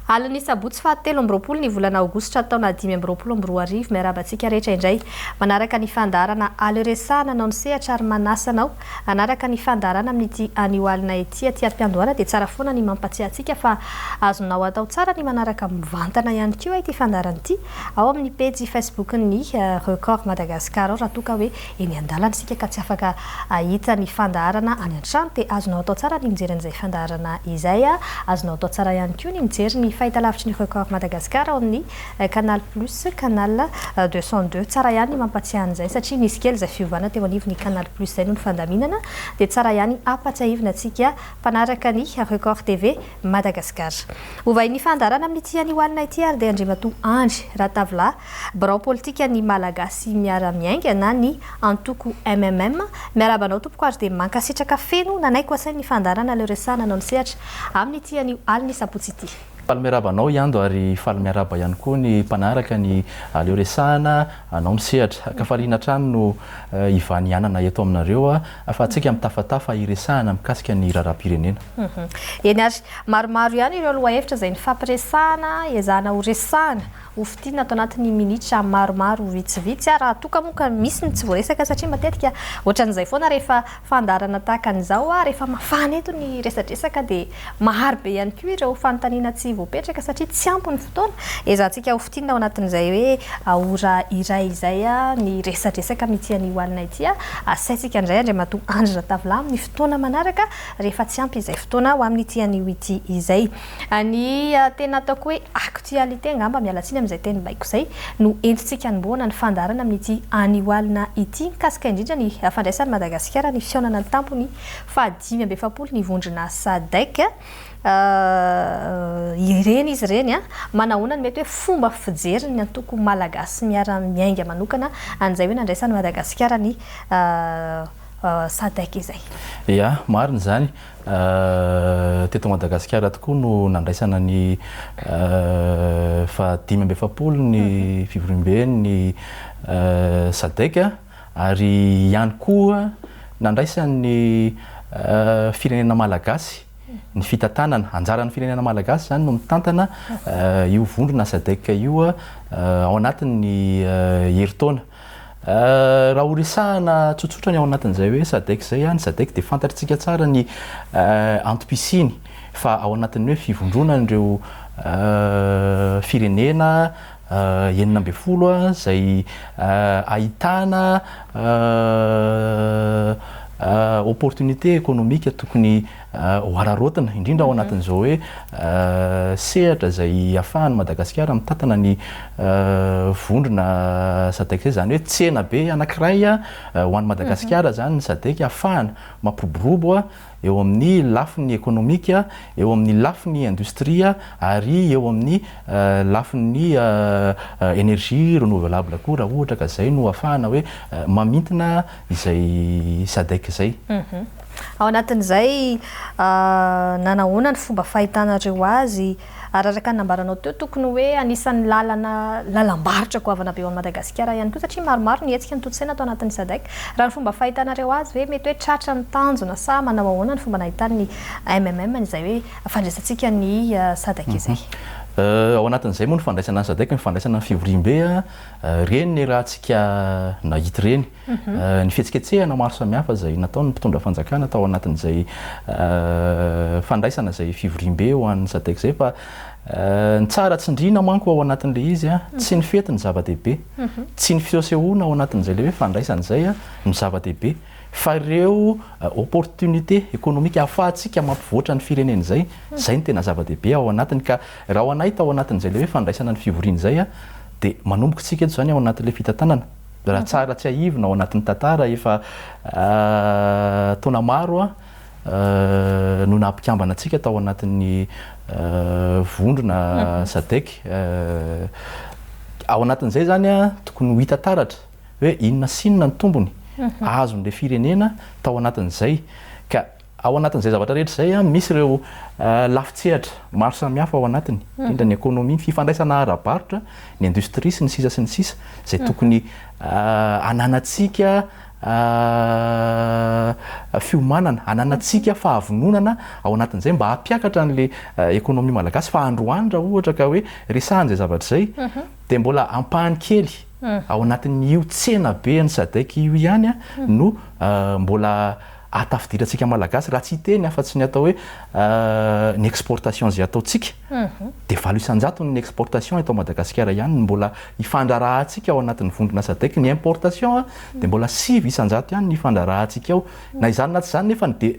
Alin'ny sabotsy faha 23 ny volana aogositra taona 2025, miarahaba antsika rehetra indray manaraka ny fandaharana Aleo Resahana anao ny sehatra ary manasa anao hanaraka ny fandaharana amin'ity anio alina ity. Aty am-piandohana dia tsara foana ny mampatsiahy antsika fa azonao atao tsara ny manaraka mivantana ihany koa ity fandaharana ity ao amin'ny pejy Facebook-n'ny Record Madagascar ao raha toa ka hoe eny an-dalana isika ka tsy afaka hahita ny fandaharana any an-trano dia azonao atao tsara ny mijery an'izay fandaharana izay. Azonao atao tsara ihany koa ny mijery ny fahitalavitry ny Record Madagascar ao amin'ny Canal Plus, Canal 202. Tsara ihany ny mampatsiahy an'izay satria nisy kely izay fiovana teo anivon'ny Canal Plus izay noho ny fandaminana dia tsara ihany ampatsiahivina antsika mpanaraka ny Record TV Madagascar. Ho vahin'ny fandaharana amin'ity anio alina ity ary dia Andriamatoa Andry Ratavilahy, Birao politikan'ny Malagasy Miara-Miainga na ny antoko MMM. Miarahaba anao tompoko ary dia mankasitraka feno nanaiky ho asain'ny fandaharana Aleo Resahana anao ny sehatra amin'ity anio alin'ny sabotsy ity. Faly miarahaba anao Iando ary faly miarahaba ihany koa ny mpanaraka ny Aleo Resahana anao ny sehatra. Ankafaliana hatrany no ivanianana eto aminareo ahafahantsika mitafatafa hiresahana mikasika ny raharaham-pirenena. Eny ary, maromaro ihany ireo lohahevitra izay nifampiresahana, ezahana horesahana Ho fintinina ato anatin'ny minitra maromaro vitsivitsy aho raha toa ka moa ka misy ny tsy voaresaka satria matetika ohatran'izay foana rehefa fandaharana tahaka an'izao rehefa mafana eto ny resadresaka dia maharo be ihany koa ireo fanontaniana tsy voapetraka satria tsy ampy ny fotoana. Ezahantsika ho fintinina ao anatin'izay hoe ora iray izay ny resadresaka amin'ity anio alina ity. Asaintsika indray Andriamatoa Andry Ratavilahy amin'ny fotoana manaraka rehefa tsy ampy izay fotoana ho amin'ity anio ity izay. Ny tena ataoko hoe actualité angamba, miala tsiny amin'izay teny baiko izay, no entintsika hanombohana ny fandaharana amin'ity anio alina ity mikasika indrindra ny fandraisan'i Madagasikara ny fihaonana an-tampony faha 45 ny vondrona Sadec. Ireny izy ireny an! Manahoana ny mety hoe fomba fijerin'ny antoko Malagasy Miara-Miainga manokana an'izay hoe nandraisan'i Madagasikara ny Sadec izay? Ya, marina izany. Teto Madagasikara tokoa no nandraisana ny faha 45 ny fivoriamben'ny Sadec ary ihany koa nandraisan'ny firenena malagasy ny fitantanana. Anjaran'ny firenena malagasy izany no mitantana io vondrona Sadec io ao anatin'ny herintaona. Raha ho resahana tsotsotra ny ao anatin'izay hoe Sadec izay, ny Sadec dia fantatritsika tsara ny antom-pisiany fa ao anatin'ny hoe fivondronan'ireo firenena 16 izay ahitana opportunité économique tokony ho araraotina, indrindra ao anatin'izao hoe sehatra izay ahafahan'i Madagasikara mitantana ny vondrona Sadec izay, izany hoe tsena be anankiray ho an'i Madagasikara izany ny Sadec ahafahana mampiroborobo eo amin'ny lafiny ekonomika, eo amin'ny lafiny indostria ary eo amin'ny lafiny énergie renouvelable koa raha ohatra ka izay no ahafahana hoe mamintina izay Sadec izay. Ao anatin'izay, nanahoana ny fomba fahitanareo azy? Ary araka ny nambaranao teo, tokony hoe anisan'ny lalana, lalam-barotra goavana be ho an'i Madagasikara ihany koa satria maromaro ny hetsika notontosaina tao anatin'ny Sadec. Raha ny fomba fahitanareo azy ve mety hoe tratra ny tanjona sa manao ahoana ny fomba nahitan'ny MMM izay hoe fandraisantsika ny Sadec izay? Ao anatin'izay moa ny fandraisana ny Sadec, ny fandraisana ny fivoriambe, ireny ny rahantsika nahita ireny. Ny fihetsiketsehana maro samihafa izay nataon'ny mpitondra fanjakana tao anatin'izay fandraisana izay fivoriambe ho an'ny Sadec izay fa ny tsara tsindriana manko ao anatin'ilay izy tsy ny fety no zava-dehibe, tsy ny fisehosehoana ao anatin'izay ilay hoe fandraisana izay no zava-dehibe fa ireo opportunité économique ahafahantsika mampivoatra ny firenena izay, izay no tena zava-dehibe ao anatiny ka raha ho anay tao anatin'izay ilay hoe fandraisana ny fivoriana izay dia manomboka isika eto izany ao anatin'ilay fitantanana. Raha tsara tsiahivina ao anatin'ny tantara, efa taona maro no naha mpikambana antsika tao anatin'ny vondrona Sadec. Ao anatin'izay izany tokony ho hita taratra hoe inona sy inona ny tombony azon'ilay firenena tao anatin'izay. Ka Ao anatin'izay zavatra rehetra izay, misy ireo lafin-tsehatra maro samihafa ao anatiny, indrindra ny ekonomia, ny fifandraisana ara-barotra, ny indostria sy ny sisa sy ny sisa, izay tokony hananantsika fiomanana, ananantsika fahavononana ao anatin'izay mba hampiakatra an'le économie malagasy. Fa androany raha ohatra ka hoe resahana izay zavatra izay dia mbola ampahany kely ao anatin'io tsena be an'ny SADC io ihany no mbola ahatafidirantsika malagasy, raha tsy hiteny afa-tsy ny atao hoe ny exportation izay ataontsika dia 8% ny exportation eto Madagasikara ihany no mbola ifandraharahantsika ao anatin'ny vondrona SADC. Ny importation dia mbola 9% ihany ny ifandraharahantsika ao. Na izany na tsy izany nefa dia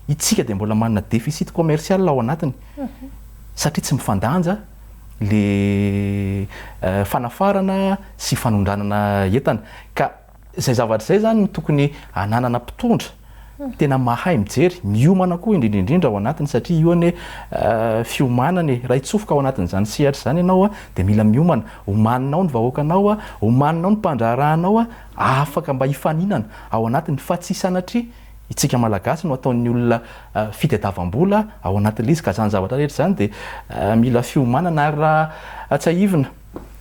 itsika dia mbola manana déficit commercial ao anatiny satria tsy mifandanja le fanafarana sy fanondranana entana. Ka izay zavatra izay izany no tokony hananana mpitondra tena mahay mijery, miomana koa indrindra indrindra ao anatiny, satria io anie fiomanana e. Raha hitsofoka ao anatin'izany sehatra izany ianao dia mila miomana, omaninao ny vahoakanao, omaninao ny mpandraharahanao afaka mba hifaninana ao anatiny, fa tsy sanatria itsika Malagasy no ataon'ny olona fitadiavam-bola ao anatin'ilay izy. Ka izany zavatra rehetra izany dia mila fiomanana. Ary raha tsiahivina,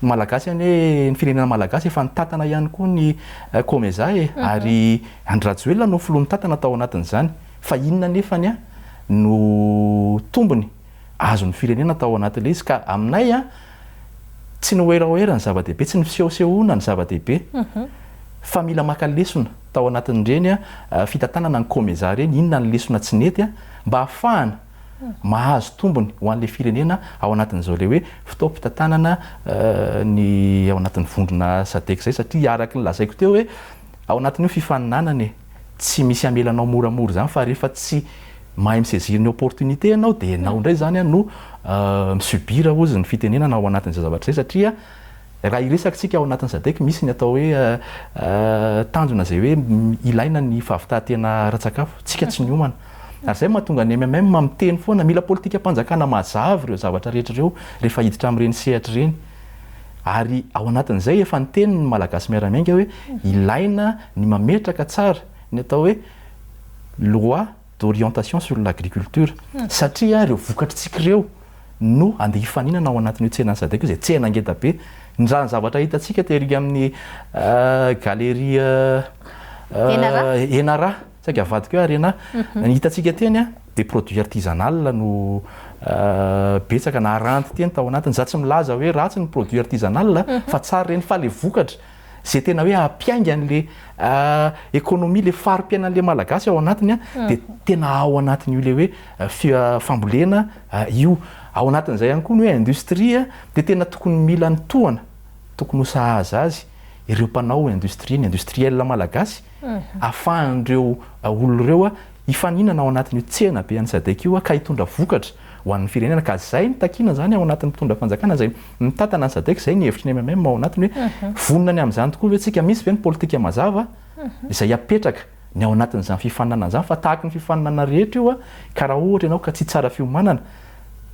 ny Malagasy anie, ny firenena Malagasy efa nitantana ihany koa ny Comesa e, ary Andry Rajoelina no filoha nitantana tao anatin'izany. Fa inona anefany no tombony azon'ny firenena tao anatin'ilay izy? Ka aminay tsy ny werawera ny zava-dehibe, tsy ny fisehosehoana ny zava-dehibe, fa mila maka lesona tao anatin'ireny fitantanana ny Comesa ireny, inona ny lesona tsy nety mba hahafahana mahazo tombony ho an'ilay firenena ao anatin'izao ilay hoe fotoam-pitantanana ny ao anatin'ny vondrona SADC izay, satria araka ny lazaiko teo hoe ao anatin'io fifaninanana e, tsy misy hamelanao moramora izany, fa rehefa tsy mahay mi-saisir ny opportunité ianao dia ianao indray izany no mi-subir hozy ny fitenenana ao anatin'izay zavatra izay. Satria raha hiresaka isika ao anatin'ny SADC, misy ny atao hoe tanjona izay hoe ilaina ny fahavitahan-tena ara-tsakafo, tsika tsy niomana. Ary izay no mahatonga ny MMM miteny foana, mila politikam-panjakana mazava ireo zavatra rehetra ireo rehefa hiditra amin'ireny sehatra ireny. Ary ao anatin'izay efa niteny ny Malagasy Miara-Miainga hoe ilaina ny mametraka tsara ny atao hoe loi d'orientation sur l'agriculture, satria ireo vokatritsika ireo no andeha hifaninana ao anatin'io tsenan'ny SADC io, izay tsena ngeda be. Ny raha ny zavatra hitantsika tery amin'ny galerie Enara, saika avadika hoe Arena, ny hitantsika teny dia produit artisanal no betsaka na aranty teny tao anatiny. Za tsy milaza hoe ratsy ny produit artisanal fa tsara ireny, fa le vokatra izay tena hoe hampiainga an'le économie, le fari-piainan'le Malagasy ao anatiny dia tena ao anatin'io le hoe fambolena io. Ao anatin'izay ihany koa ny hoe industrie dia tena tokony mila ny tohana, tokony ho sahaza azy ireo mpanao industrie, ny industriel malagasy, ahafahan'ireo olona ireo hifaninana ao anatin'io tsena be an'ny SADC io ka hitondra vokatra ho an'ny firenena. Ka izay no takiana izany ao anatin'ny mpitondra fanjakana izay mitantana ny SADC, izay ny hevitry ny MMM ao anatiny hoe vonona ny amin'izany tokoa ve tsika, misy ve ny politika mazava izay hapetraka ny ao anatin'izany fifaninanana izany, fa tahaky ny fifaninanana rehetra io ka raha ohatra ianao ka tsy tsara fiomanana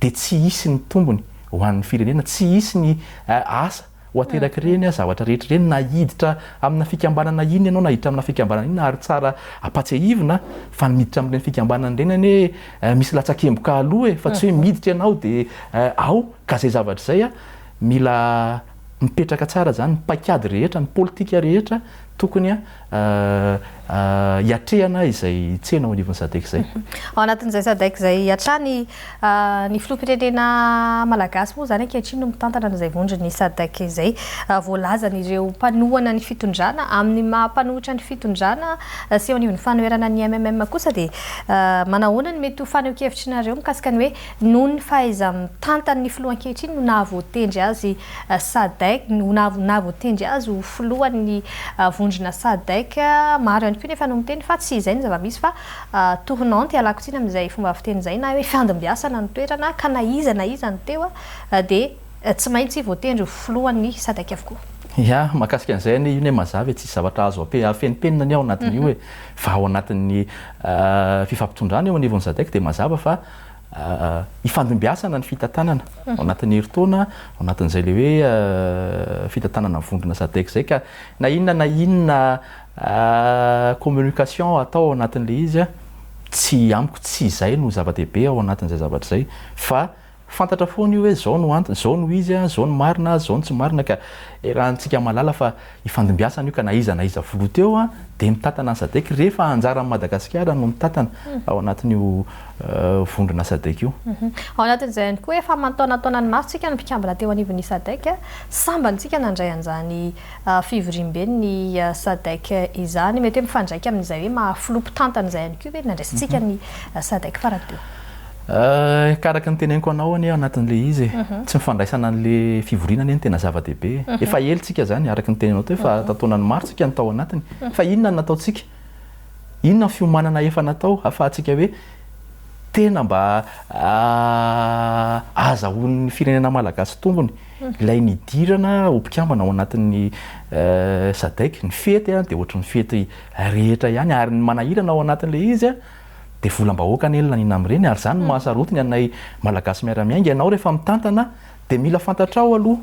dia tsy hisy ny tombony ho an'ny firenena, tsy hisy ny asa ho aterak'ireny zavatra rehetra ireny, na hiditra amina fikambanana inona ianao na hiditra amina fikambanana inona. Ary tsara ampatsiahivina fa ny miditra amin'ireny fikambanana ireny anie misy latsakemboka aloha e, fa tsy hoe miditra ianao dia ao. Ka izay zavatra izay mila mipetraka tsara izany ny paikady rehetra, ny politika rehetra tokony hiatrehana izay tsena ao anivon'ny SADC izay. Ao anatin'izay SADC izay hatrany, ny filoham-pirenena malagasy moa izany ankehitriny no mitantana an'izay vondron'ny SADC izay. Voalazan'ireo mpanohana ny fitondrana, amin'ny maha mpanohitra ny fitondrana sy eo anivon'ny fanoherana ny MMM kosa dia manahoana ny mety ho fanehoan-kevitrinareo mikasika ny hoe noho ny fahaiza-mitantan'ny filoha ankehitriny no nahavoatendry azy Sadec, no nahavoatendry azy ho filohan'ny vondrona Sadec. Maro ihany koa nefa no miteny fa tsy izay ny zava-misy fa tournante, ialako tsiny amin'izay fomba fiteny izay, na hoe fandimbiasana ny toerana ka na iza na iza no teo dia tsy maintsy voatendry ho filohan'ny Sadec avokoa. Ya, mahakasika an'izay anie io anie mazava e, tsisy zavatra azo afenimpenina anie ao anatin'io e, fa ao anatin'ny fifampitondrana eo anivon'ny Sadec dia mazava fa Ifandimbiasana ny fitantanana ao anatin'ny herintaona, ao anatin'izay ilay hoe fitantanana vondrona SADC izay ka na inona na inona communication atao ao anatin'ilay izy, tsy amiko tsy izay no zava-dehibe ao anatin'izay zavatra izay fa. Fantatra foana io hoe zao no antony, zao no izy, zao no marina, zao no tsy marina ka iarahantsika mahalala fa ifandimbiasana io ka na iza na iza filoha teo dia mitantana ny Sadec rehefa anjaran'i Madagasikara no mitantana ao anatin'io vondrona Sadec io. Ao anatin'izay ihany koa efa aman-taonataonany maro tsika no mpikambana teo anivon'ny Sadec, sambany tsika nandray an'izany fivoriamben'ny Sadec izany. Mety hoe mifandraika amin'izay hoe maha filoha mpitantana izay ihany koa ve ny nandraisantsika ny Sadec farany teo? Ka araka ny teneniko anao anie ao anatin'ilay izy e, tsy ny fandraisana an'ilay fivoriana anie no tena zava-dehibe e. Efa ela tsika izany, araka ny teneninao teo, efa tan-taonany maro tsika no tao anatiny. Fa inona no nataontsika? Inona ny fiomanana efa natao ahafahantsika hoe tena mba ahazahoan'ny firenena malagasy tombony ilay nidirana ho mpikambana ao anatin'ny Sadec? Ny fety dia ohatry ny fety rehetra ihany ary ny manahirana ao anatin'ilay izy dia volam-bahoaka anie no laniana amin'ireny ary izany no mahasarotiny anay Malagasy miara-miainga. Ianao rehefa mitantana dia mila fantatrao aloha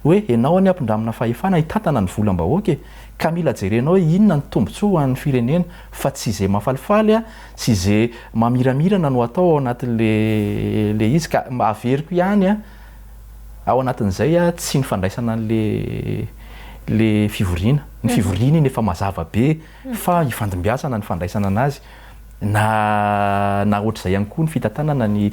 hoe ianao anie ampindramina fahefana hitantana ny volam-bahoaka e! Ka mila jerenao hoe inona ny tombotsoa ho an'ny firenena fa tsy izay mahafalifaly sy izay mamiramirana no atao ao anatin'le le izy ka averiko ihany ao anatin'izay tsy ny fandraisana an'le le fivoriana. Ny fivoriana iny efa mazava be fa ifandimbiasana ny fandraisana anazy na na ohatr'izay ihany koa ny fitantanana ny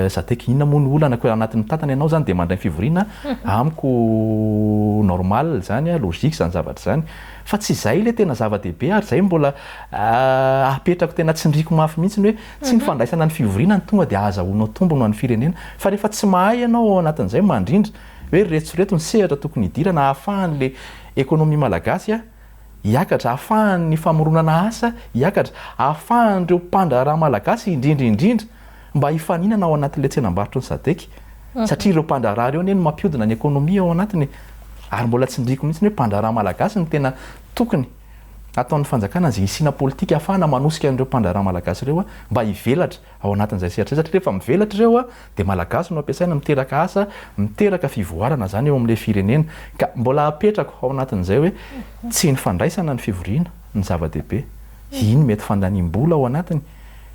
Sadec, inona moa ny olana koa anatin'ny mitantana ianao zany dia mandray ny fivoriana, amiko normal zany, logique zany zavatra zany, fa tsy izay ilay tena zava-dehibe ary izay mbola apetrako tena tsindriako mafy mihitsy ny hoe tsy ny fandraisana ny fivoriana no tonga dia ahazahoanao tombony ho an'ny firenena fa rehefa tsy mahay ianao ao anatin'izay mandrindra hoe reto sy reto ny sehatra tokony hidirana ahafahan'ilay économie malagasy hiakatra, ahafahan'ny famoronana asa hiakatra, ahafahan'ireo mpandraharaha malagasy indrindra indrindra mba hifaninana ao anatin'ilay tsenambarotry ny Sadec satria ireo mpandraharaha ireo anie no mampihodina ny économie ao anatiny e! ary mbola tsindriako mihitsy ny hoe mpandraharaha malagasy no tena tokony hataon'ny fanjakana izay hisiana politika ahafahana manosika an'ireo mpandraharaha malagasy ireo mba hivelatra ao anatin'izay sehatra izay satria rehefa mivelatra ireo dia malagasy no ampiasaina miteraka asa, miteraka fivoarana izany eo amin'ilay firenena. Ka mbola apetrako ao anatin'izay hoe tsy ny fandraisana ny fivoriana no zava-dehibe, iny mety fandaniam-bola ao anatiny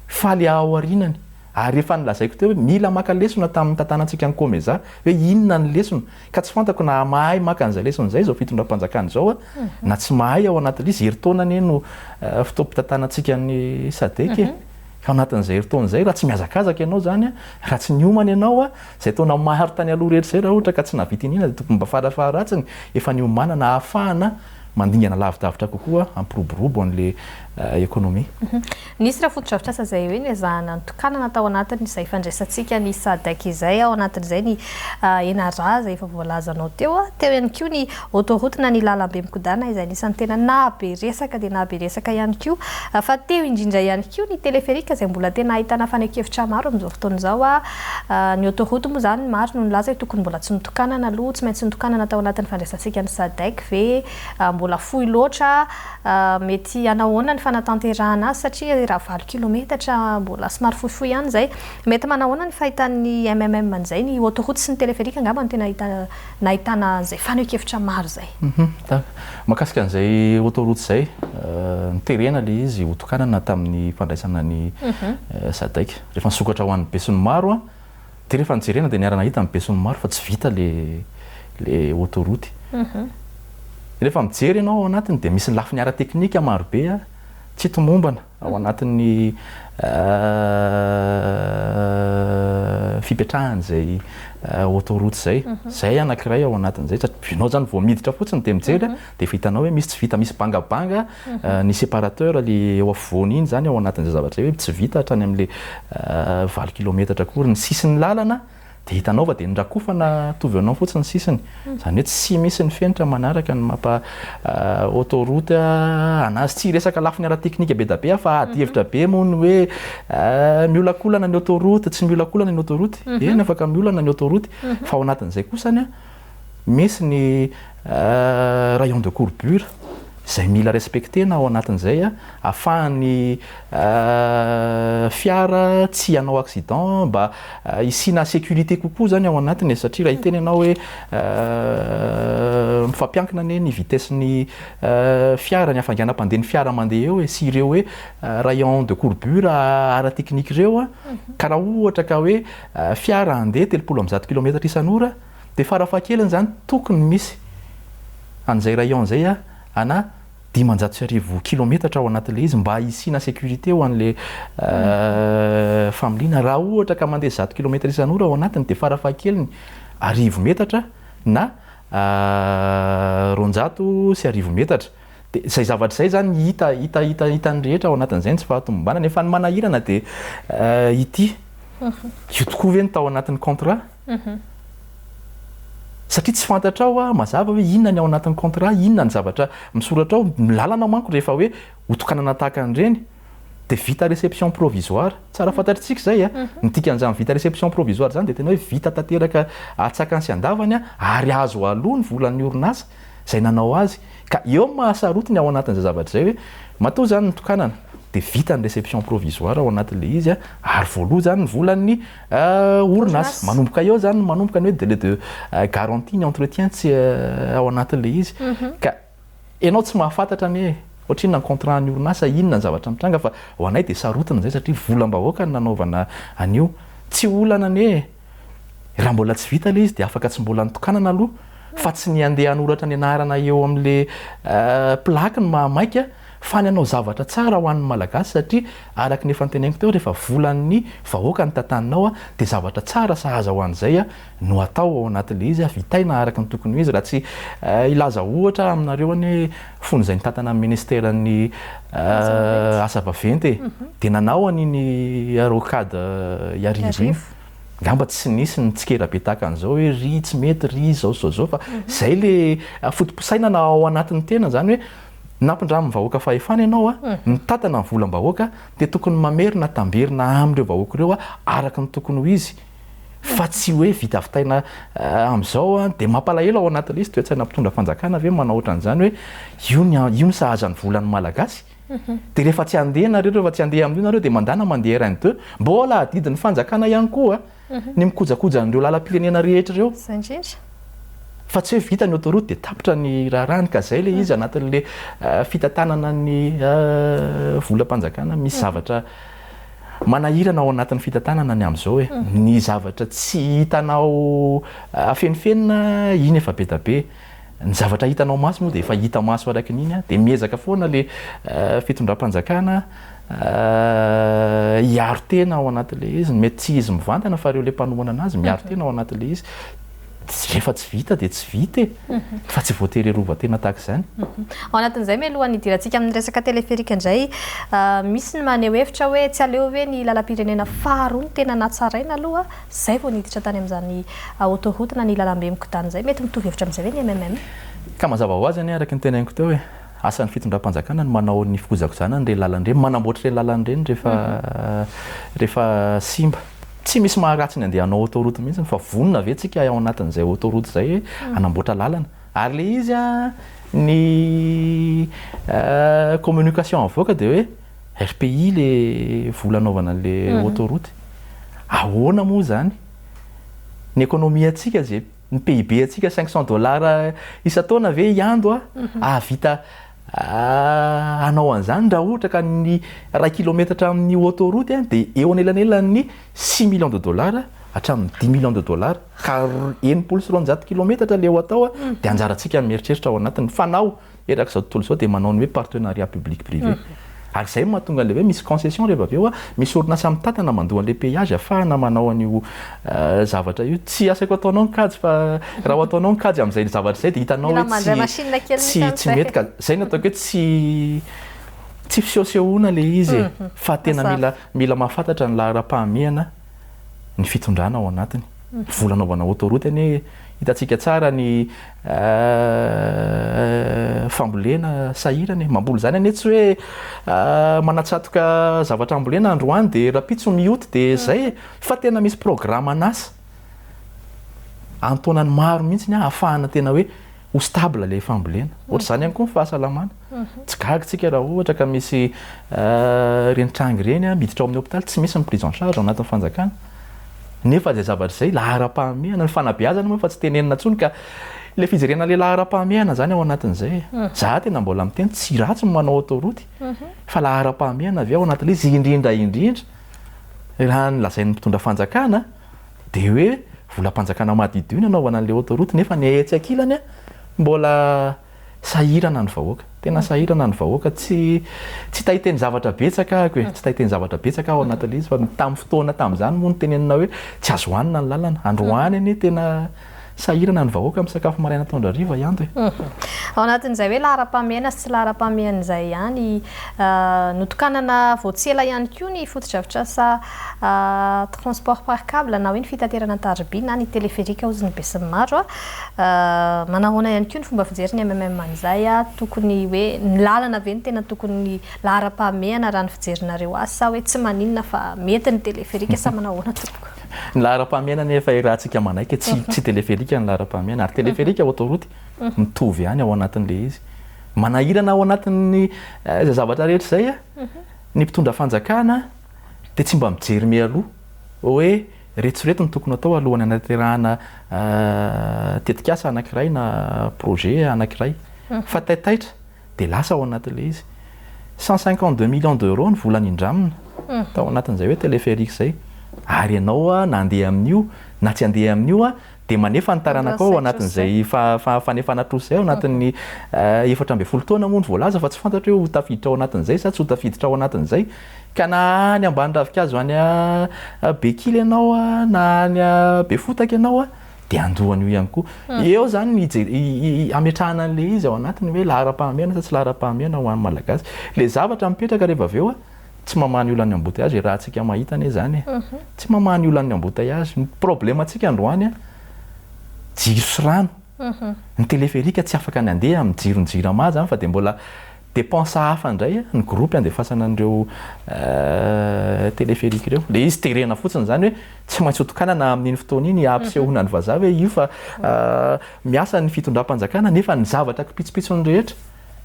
fa le ao aorianany. Ary efa nolazaiko teo hoe mila maka lesona tamin'ny tantanantsika ny Comeza hoe inona ny lesona. Ka tsy fantako na mahay maka an'izay lesona izay izao fitondram-panjakana izao na tsy mahay ao anatin'ilay izy. Herintaona anie no fotoam-pitantanantsika ny Sadec e. Ka ao anatin'izay herintaona izay, raha tsy mihazakazaka ianao izany, raha tsy niomana ianao, izay taona maro tany aloha rehetra izay, raha ohatra ka tsy nahavita iniana dia tokony mba farafaharatsiny efa niomanana ahafahana mandingana lavidavitra kokoa hampiroborobo an'ilay économie. Nisy ireo fotodrafitrasa izay hoe nezahana notokanana tao anatin'izay fandraisantsika ny Sadec izay, ao anatin'izay ny Enara izay efa voalazanao teo, teo ihany koa ny Autoroute na ny lalambe mikodana izay anisan'ny tena nahabe resaka dia nahabe resaka ihany koa fa teo indrindra ihany koa ny téléphérique izay mbola tena ahitana fanehoan-kevitra maro amin'izao fotoana izao. Ny autoroute moa izany maro no nilaza hoe tokony mbola tsy notokanana aloha, tsy maintsy notokanana tao anatin'ny fandraisantsika ny Sadec ve, mbola fohy loatra, mety hanahoana ny fanatanterahana azy satria raha valo kilometatra mbola somary fohifohy ihany izay. Mety manahoana ny fahitan'ny MMM an'izay, ny autoroute sy ny téléphérique angamba no tena hita nahitana an'izay fanehoan-kevitra maro izay. Mahakasika an'izay autoroute izay, noterena ilay izy hotokanana tamin'ny fandraisana ny Sadec. Rehefa nisokatra ho an'ny besinimaro, dia rehefa nojerena dia niara-nahita ny besinimaro fa tsy vita ilay autoroute. Rehefa mijery ianao ao anatiny dia misy lafiny ara-teknika marobe tsy tomombana. ao anatin'ny fipetrahan'izay autoroute izay. Izay anankiray ao anatin'izay satria ianao izany vao miditra fotsiny dia mijery dia efa hitanao hoe misy tsy vita, misy bangabanga ny séparateur le eo afovoany iny izany ao anatin'izay zavatra izay hoe tsy vita hatrany amin'ilay valo kilometatra akory ny sisin'ny lalana. Dia hitanao fa dia norakofana tovy anao fotsiny ny sisiny. Izany hoe tsy misy ny fenitra manaraka ny mampa autoroute anazy. Tsy hiresaka lafiny ara-teknika be dia be aho fa ady hevitra be moa ny hoe miolakolana ny autoroute, tsy miolakolana ny autoroute. Eny afaka miolana ny autoroute fa ao anatin'izay kosa anie misy ny rayon de courbure. izay mila respecter-na ao anatin'izay ahafahan'ny fiara tsy hanao accident mba hisiana sécurité kokoa zany ao anatiny e, satria raha hiteny ianao hoe mifampiankina anie ny vitesse-n'ny fiara, ny hafainganam-pandeha ny fiara mandeha eo e, sy ireo hoe rayon de courbure ara-teknika ireo a, ka raha ohatra ka hoe fiara handeha 130 kilometatra isan'ora dia farafahakeliny zany tokony misy an'izay rayon izay a ana 1500 kilometatra ao anatin'ilay izy mba hisiana sécurité ho an'le familiana. Raha ohatra ka mandeha 100 kilometatra isan'ora ao anatiny dia farafahakeliny 1000 metatra na 1200 metatra. Dia izay zavatra izay zany hita hita hita hitan'ny rehetra ao anatin'izay ny tsy fahatomombanana. Efa ny manahirana dia ity. Io tokoa ve ny tao anatin'ny contrat? Satria tsy fantatrao mazava hoe inona ny ao anatin'ny contrat, inona ny zavatra misoratra ao. Ny lalana manko rehefa hoe hotokanana tahaka an'ireny dia vita réception provisoire. Tsara fantatritsika izay a. Ny dikan'izany vita réception provisoire izany dia tena hoe vita tanteraka antsakany sy andavany ary azo aloa ny volan'ny orinasa izay nanao azy. Ka eo no mahasarotiny ao anatin'izay zavatra izay hoe matoa izany nitokanana dia vita ny réception provisoire ao anatin'ilay izy ary voaloa izany ny volan'ny orinasa. Manomboka eo izany no manomboka ny hoe délai de garantie ny entretien tsy ao anatin'ilay izy. Ka ianao tsy mahafantatra anie ohatrinona ny contrat an'ny orinasa, inona ny zavatra mitranga fa ho anay dia sarotiny izay satria volam-bahoaka no nanaovana an'io. Tsy olana anie raha mbola tsy vita ilay izy dia afaka tsy mbola nitokanana aloha fa tsy ny handeha hanoratra ny anarana eo amin'ilay plaque no mahamaika fa ny hanao zavatra tsara ho an'ny Malagasy satria araka ny efa noteneniko teo rehefa volan'ny vahoaka no tantaninao dia zavatra tsara sahaza ho an'izay no atao ao anatin'ilay izy, vitaina araka ny tokony ho izy. Raha tsy hilaza ohatra aminareo anie fony izay nitantana ny ministeran'ny asa vaventy e, dia nanao an'iny rocade Iarivo iny, angamba tsy nisy ny tsikera be tahaka an'izao hoe ry tsy mety, ry izao sy izao izao fa izay le foto-pisainana ao anatin'ny tena izany hoe Nampindramin'ny vahoaka fahefana ianao a, mitantana ny volam-bahoaka dia tokony mamerina tamberina amin'ireo vahoaka ireo araka ny tokony ho izy fa tsy hoe vitavitaina amin'izao a, dia mampalahelo ao anatin'ilay izy toe-tsaina mpitondra fanjakana ve manao ohatran'izany hoe io ny io ny sahaza ny volan'ny Malagasy dia rehefa tsy handeha nareo rehefa tsy handeha amin'io nareo dia mandana mandeha RN2 mbola adidin'ny fanjakana ihany koa ny mikojakoja an'ireo lalam-pirenena rehetra ireo. Izay indrindra. Fa tsy hoe vita ny autoroute dia tapitra ny raharahany ka izay ilay izy anatin'ilay fitantanana ny volam-panjakana misy zavatra manahirana ao anatin'ny fitantanana ny amin'izao e. Ny zavatra tsy hitanao afenifenina iny efa be da be. Ny zavatra hitanao maso moa dia efa hita maso araka ny iny dia miezaka foana ilay fitondram-panjakana hiaro tena ao anatin'ilay izy. Mety tsy izy mivantana fa ireo ilay mpanohana anazy miaro tena ao anatin'ilay izy. Rehefa tsy vita dia tsy vita e! Fa tsy voatery hiarovan-tena tahaka izany. Ao anatin'izay mialohan'ny hidirantsika amin'ny resaka téléphérique indray, misy ny maneho hevitra hoe tsy aleo ve ny lalam-pirenena faharoa no tena natsaraina aloha Zay vao niditra tany amin'izany autoroute na ny lalambe mikodana izay. Mety mitovy hevitra amin'izay ve ny MMM? Ka mazava ho azy anie araka ny teneniko teo e, asan'ny fitondram-panjakana ny manao ny fikojakojana an'ireny lalana ireny, manamboatra ireny lalana ireny rehefa rehefa simba. Tsy misy maharatsy ny andeha hanao autoroute mihitsy fa vonona ve tsika ao anatin'izay autoroute izay hoe hanamboatra lalana? Ary ilay izy an, ny communication avoaka dia hoe RPI le vola anaovana an'le autoroute. Ahoana moa zany? Ny économie antsika ze ny PIB antsika 500 dollars isan-taona ve hiando hahavita hanao an'izany raha ohatra ka ny iray kilometatra amin'ny autoroute dia eo anelanelan'ny 6 millions de dollars hatramin'ny 10 millions de dollars ka 260 kilometatra le ho atao dia anjarantsika ny mieritreritra ao anatiny. Fanao Erak'izao tontolo izao dia manao ny hoe partenariat public privé. Ary izay no mahatonga an'ilay hoe misy concession rehefa avy eo, misy orinasa mitantana mandoa an'ilay péage ahafahana manao an'io zavatra io. Tsy asaiko ataonao ny kajy fa raha ho ataonao ny kajy amin'izay zavatra izay dia hitanao Mila hoe mandray tsy machine kely tsy mihitsy tsy amin'izay. mety ka. Izay no ataoko hoe tsy tsy fisehosehoana ilay izy e, fa tena Mazava. mila mila mahafantatra ny laharam-pahamehana ny fitondrana ao anatiny. Vola anaovana autoroute anie hitantsika tsara ny fambolena sahirana e. Mamboly izany anie tsy hoe manatsatoka zavatra ambolena androany dia rahampitso mioty dia izay e. Fa tena misy programan'asa an-taonany maro mihitsy ahafahana tena hoe ho stable ilay fambolena. Ohatr'izany ihany koa ny fahasalamana. Tsy gaga isika raha ohatra ka misy ireny tranga ireny miditra ao amin'ny hopitaly, tsy misy ny prise en charge ao anatin'ny fanjakana. Nefa izay zavatra izay laharam-pahamehana, ny fanabeazana moa efa tsy tenenina intsony ka ilay fijerena ilay laharam-pahamehana izany ao anatin'izay e. Za tena mbola miteny tsy ratsy ny manao autoroute fa laharam-pahamehana ve ao anatin'ilay izy indrindra indrindra raha ny lazain'ny mpitondra fanjakana dia hoe volam-panjakana madiodio ny anaovana an'ilay autoroute nefa ny etsy ankilany mbola Sahirana ny vahoaka. Tena sahirana ny vahoaka. Tsy tsy ta hiteny zavatra betsaka ahako e. Tsy ta hiteny zavatra betsaka aho ao anatin'ilay izy fa tamin'ny fotoana tamin'izany moa no tenenina hoe tsy azo hohanina ny lalana. Androany anie tena sahirana ny vahoaka misakafo maraina atoandro hariva i Ando e. Ao anatin'izay hoe laharam-pahamehana sy tsy laharam-pahamehana izay ihany, notokanana vao tsy ela ihany koa ny fotodrafitrasa transport par cable na hoe ny fitaterana an-tariby na ny téléphérique hozy ny besinimaro. Manahoana ihany koa ny fomba fijery ny MMM an'izay? Tokony hoe ny lalana ve no tena tokony laharam-pahamehana raha ny fijerinareo azy sa hoe tsy maninona fa mety ny téléphérique sa manahoana tompoko? Ny laharam-pahamehana anie efa irahantsika manaiky tsy tsy téléphérique ny laharam-pahamehana ary téléphérique autoroute mitovy ihany ao anatin'ilay izy. Manahirana ao anatin'ny izay zavatra rehetra izay ny mpitondra fanjakana dia tsy mba mijery mialoha hoe Ireto sy ireto no tokony atao alohan'ny hanatanterahana tetikasa anankiray na projet anankiray. Fa taitaitra dia lasa ao anatin'ilay izy. 152 millions d'euros ny vola nindramina tao anatin'izay hoe téléphérique izay. Ary ianao na handeha amin'io na tsy handeha amin'io dia manefa ny taranakao ao anatin'izay fanefana trosa izay ao anatin'ny 14 taona moa no voalaza fa tsy fantatro hoe ho tafiditra ao anatin'izay sa tsy ho tafiditra ao anatin'izay. Ka na any ambany ravinkazo any Bekily ianao na any Befotaka ianao dia handoa an'io ihany koa. Eo izany ny hametrahana an'ilay izy ao anatiny hoe laharam-pahamehana sa tsy laharam-pahamehana ho an'ny Malagasy. Ilay zavatra mipetraka rehefa avy eo tsy mamaha ny olan'ny embouteillage e, raha antsika mahita anie izany e. Tsy mamaha ny olan'ny embouteillage. Ny problème-ntsika androany jiro sy rano. Ny téléphérique tsy afaka ny handeha amin'ny jiron'ny Jirama izany fa dia mbola Dépense hafa indray ny groupe andefasana an'ireo téléphérique ireo. Ilay izy terena fotsiny izany hoe tsy maintsy hotokanana amin'iny fotoana iny hampisehoana ny vazaha hoe io fa miasa ny fitondram-panjakana nefa ny zavatra kipitsopitsony rehetra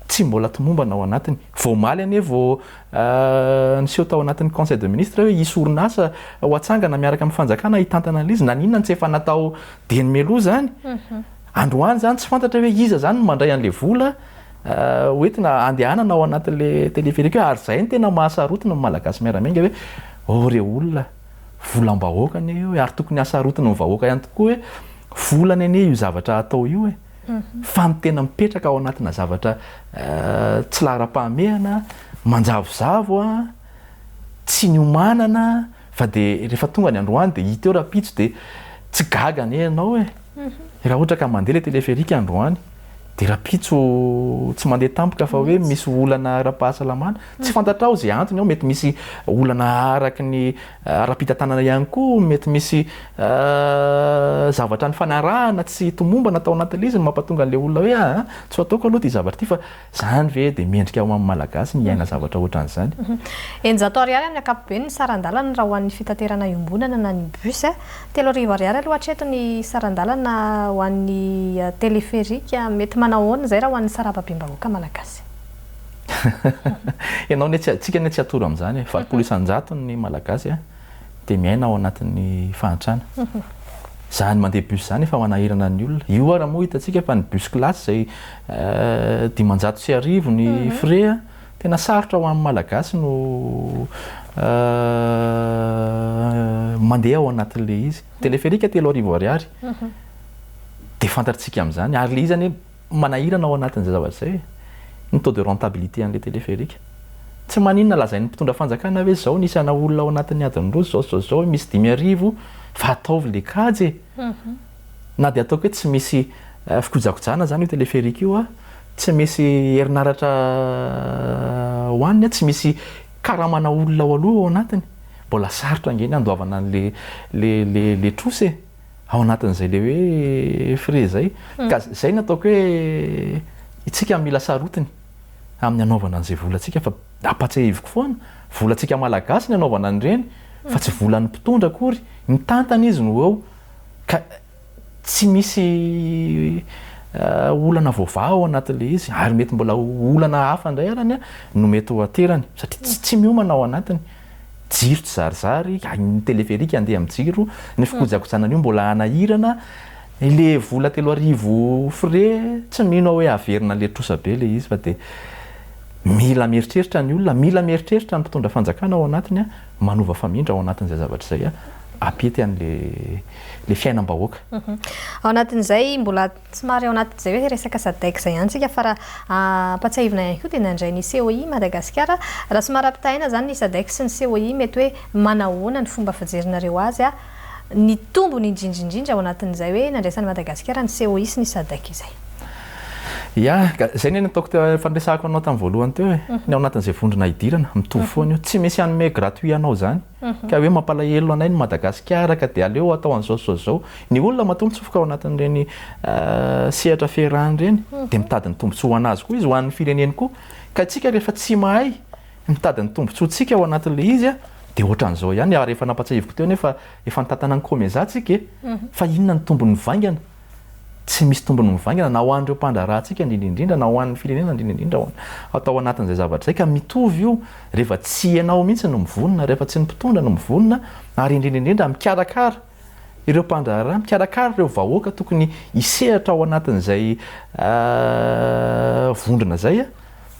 tsy mbola tomombana ao anatiny. Vao omaly anie vao niseho tao anatin'ny conseil de ministre hoe hisy orinasa ho atsangana miaraka amin'ny fanjakana hitantana an'ilay izy. Naninona no tsy efa natao dieny mialoha izany? Androany izany tsy fantatra hoe iza izany no mandray an'ilay vola hoentina handehanana ao anatin'ilay téléphérique io ary izay no tena mahasarotiny ny Malagasy miara-miainga hoe oh re olona, volam-bahoaka anie io e, ary tokony hasarotiny ny vahoaka ihany tokoa hoe volany anie io zavatra atao io e, fa ny tena mipetraka ao anatina zavatra tsy laharam-pahamehana, manjavozavo, tsy niomanana fa dia rehefa tonga ny androany dia hita eo rahampitso dia tsy gaga anie ianao e! Raha ohatra ka mandeha ilay téléphérique androany dia rahampitso tsy mandeha tampoka fa hoe misy olana ara-pahasalamana, tsy fantatrao izay antony ao, mety misy olana araky ny ara-pitantanana ihany koa, mety misy zavatra nifanarahana tsy tomombana tao anatin'ilay izy no mampatonga an'ilay olona hoe aa tsy ho ataoko aloha ity zavatra ity fa Izany ve dia mendrika ho an'ny Malagasy ny hiaina zavatra ohatran'izany? 600 ariary amin'ny ankapobeny ny saran-dalana raha ho an'ny fitaterana iombonana na ny bus. 3000 ariary aloha hatreto ny saran-dalana ho an'ny téléphérique. Mety manao ahoana izay raha ho an'ny sarababem-bahoaka malagasy? Ianao anie tsy, tsika anie tsy atoro amin'izany e. 80 isan-jato ny Malagasy dia miaina ao anatin'ny fahantrana. Izany mandeha bus izany efa manahirana ny olona. Io ara moa hitantsika fa ny bus classe izay 1500 ny frais, tena sarotra ho an'ny Malagasy no mandeha ao anatin'ilay izy. Téléphérique 3000 ariary dia fantatsika amin'izany ary ilay izy anie Manahirana ao anatin'izay zavatra izay ny taux de rentabilité an'ilay téléphérique. Tsy maninona lazain'ny mpitondra fanjakana hoe izao ny isana olona ao anatin'ny adiny roa izao sy izao sy izao, misy 5000 fa ataovy ilay kajy e! Na dia ataoko hoe tsy misy fikojakojana izany io téléphérique io, tsy misy herinaratra hohaniny, tsy misy karamana olona ao aloha ao anatiny, mbola sarotra ange ny handoavana an'ilay ilay trosa e! ao anatin'izay le hoe frais izay. Ka izay no ataoko hoe isika mila sarotiny amin'ny hanaovana an'izay volantsika fa ampatsiahiviko foana, volantsika malagasy ny hanaovana an'ireny fa tsy volan'ny mpitondra akory, mitantana izy no eo ka tsy misy olana voavaha ao anatin'ilay izy ary mety mbola ho olana hafa indray arany no mety ho aterany satria tsy tsy miomana ao anatiny. Jiro tsy zarizary, ny téléphérique andeha amin'ny jiro, ny fikojakojana an'io mbola hanahirana, ilay vola 3000 frais tsy mino aho hoe haverina an'ilay trosa be ilay izy fa dia mila mieritreritra ny olona, mila mieritreritra ny mpitondra fanjakana ao anatiny manova famindra ao anatin'izay zavatra izay hampety an'ilay ilay fiainam-bahoaka. Ao anatin'izay, mbola somary ao anatin'izay hoe resaka Sadec izay ihany isika fa raha ampatsiahivina ihany koa dia nandray ny COI Madagasikara. Raha somary ampitahaina izany ny Sadec sy ny COI mety hoe manahoana ny fomba fijerinareo azy, ny tombony indrindra indrindra ao anatin'izay hoe nandraisan'i Madagasikara ny COI sy ny Sadec izay. Ya, ka izay anie nataoko teo, efa niresahako anao tamin'ny voalohany teo e, ny ao anatin'izay vondrona idirana, mitovy foana io, tsy misy hanome gratuit anao izany. Ka hoe mampalahelo anay ny Madagasikara ka dia aleo atao an'izao sy izao sy izao. Ny olona matoa mitsofoka ao anatin'ireny sehatra fiarahana ireny dia mitady ny tombontsoa ho an'azy koa izy, ho an'ny fireneny koa. Ka isika rehefa tsy mahay mitady ny tombontsoantsika ao anatin'ilay izy dia ohatran'izao ihany. Ary efa nampatsiahiviko teo anie fa efa nitantana ny Comesa tsika e! Fa inona ny tombony mivaingana? Tsy misy tombony mivaingana na ho an'ireo mpandraharahantsika indrindra indrindra na ho an'ny firenena indrindra indrindra ao atao anatin'izay zavatra izay ka mitovy io rehefa tsy ianao mihitsy no mivonona, rehefa tsy ny mpitondra no mivonona ary indrindra indrindra mikarakara ireo mpandraharaha, mikarakara ireo vahoaka tokony hisehatra ao anatin'izay vondrona izay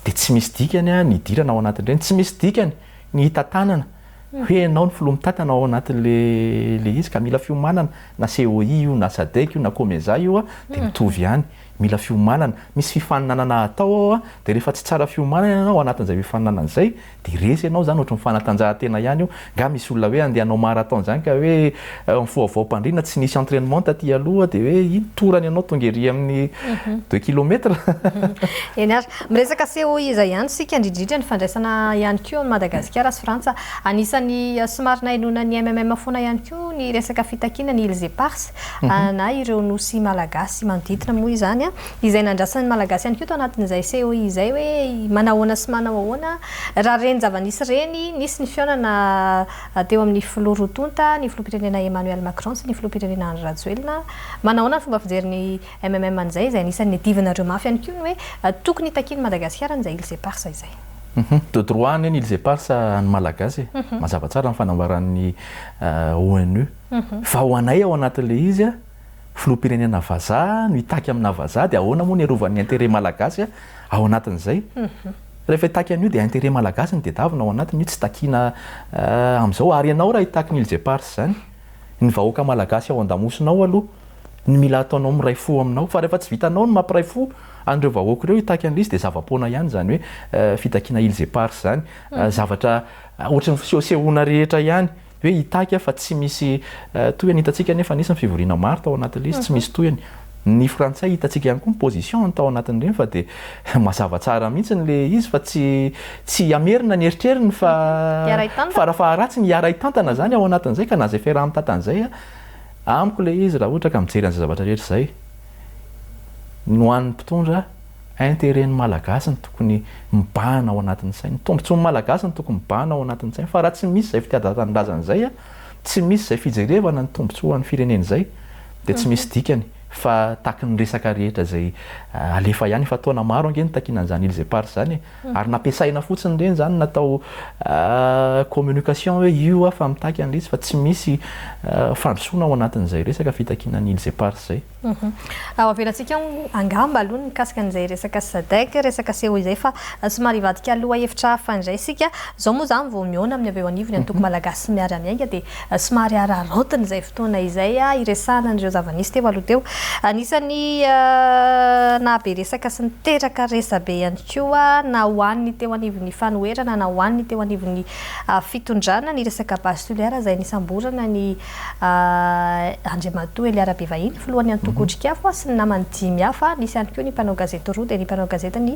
dia tsy misy dikany ny hidirana ao anatin'ireny, tsy misy dikany ny hitantanana hoe ianao ny filoha mitantana ao anatin'le le izy ka mila fiomanana na COI io na Sadec io na Comesa io dia mitovy ihany, mila fiomanana, misy fifaninanana atao ao dia rehefa tsy tsara fiomanana ianao ao anatin'izay fifaninanana izay dia resy ianao izany ohatran'ny fanatanjahantena ihany io, nga misy olona hoe andeha hanao marathon izany ka hoe mifoha vao am-pandriana tsy nisy entrainement taty aloha dia hoe iny torany ianao tonga ery amin'ny deux kilomètres. Eny ary. Miresaka COI izay ihany isika, indrindra indrindra ny fandraisana ihany koa an'i Madagasikara sy Frantsa. Anisan'ny somary nahenoana ny MMM foana ihany koa ny resaka fitakiana ny Îles Éparses na ireo nosy malagasy manodidina moa izany, izay nandrasan'ny Malagasy ihany koa tao anatin'izay COI izay hoe manahoana sy manao ahoana. Raha ireny zava-nisy ireny, nisy ny fihaonana teo amin'ny filoha roa tonta, ny filoham-pirenena Emmanuel Macron sy ny filoham-pirenena Andry Rajoelina. Manahoana ny fomba fijerin'ny MMM an'izay, izay anisan'ny niadivanareo mafy ihany koa ny hoe tokony hitakian'i Madagasikara an'izay Îles Éparses izay. De droit anie ny Îles Éparses an'ny Malagasy e. Mazava tsara ny fanambaran'ny ONU. Fa ho anay ao anatin'ilay izy, filoham-pirenena vazaha no hitaky amina vazaha dia ahoana moa ny hiarovan'ny intérêt malagasy ao anatin'izay? Rehefa hitaky an'io dia intérêt malagasy no tedavina ao anatiny, io tsy takiana amin'izao. Ary ianao raha hitaky ny Îles Éparses izany, ny vahoaka malagasy ao an-damosinao aloha ny mila ataonao miray fo aminao fa rehefa tsy vitanao ny mampiray fo an'ireo vahoaka ireo hitaky an'ilay izy dia zava-poana ihany izany hoe fitakiana îles éparses izany, zavatra ohatry ny fisehosehoana rehetra ihany hoe hitaky aho fa tsy misy tohiny, hitantsika anefa nisy ny fivoriana maro tao anatin'ilay izy tsy misy tohiny, ny frantsay hitantsika ihany koa ny position-ny tao anatin'ireny fa dia mazava tsara mihitsy ilay izy fa tsy tsy hamerina ny eritreriny fa fara-faharatsiny hiara-hitantana izany ao anatin'izay ka na izay fiaraha-mitantana izay Amiko ilay izy raha ohatra ka mijery an'izay zavatra rehetra izay, ny ho an'ny mpitondra, intérêt ny Malagasy no tokony mibahana ao anatin'ny sainy, ny tombotsoan'ny Malagasy no tokony mibahana ao anatin'ny sainy, fa raha tsy misy izay fitiavan-tanindrazana izay, tsy misy izay fijerevana ny tombotsoan'ny firenena izay, dia tsy misy dikany fa takin'ny resaka rehetra izay alefa ihany, efa taona maro ange no takiana an'izany Îles Éparses izany e. Ary nampiasaina fotsiny ireny izany natao communication hoe io aho fa mitaky an'ilay izy fa tsy misy fandrosoana ao anatin'izay resaka fitakiana ny Îles Éparses izay. Ao avelantsika ao angamba aloha ny mikasika an'izay resaka Sadec, resaka CO izay fa somary hivadika lohahevitra hafa indray isika. Izao moa izany vao mihaona amin'ny avy eo anivon'ny antoko Malagasy Miara-Miainga dia somary araraotina izay fotoana izay hiresahana an'ireo zava-nisy teo aloha teo. Anisan'ny nahabe resaka sy niteraka resabe ihany koa na ho an'ny teo anivon'ny fanoherana na ho an'ny teo anivon'ny fitondrana ny resaka Base Toliara izay nisamborana ny Andriamatoa Elia Rabevahiny, filohan'ny antoko Otrikafo sy ny namany dimy hafa. Nisy ihany koa ny mpanao gazety roa dia ny mpanao gazetin'ny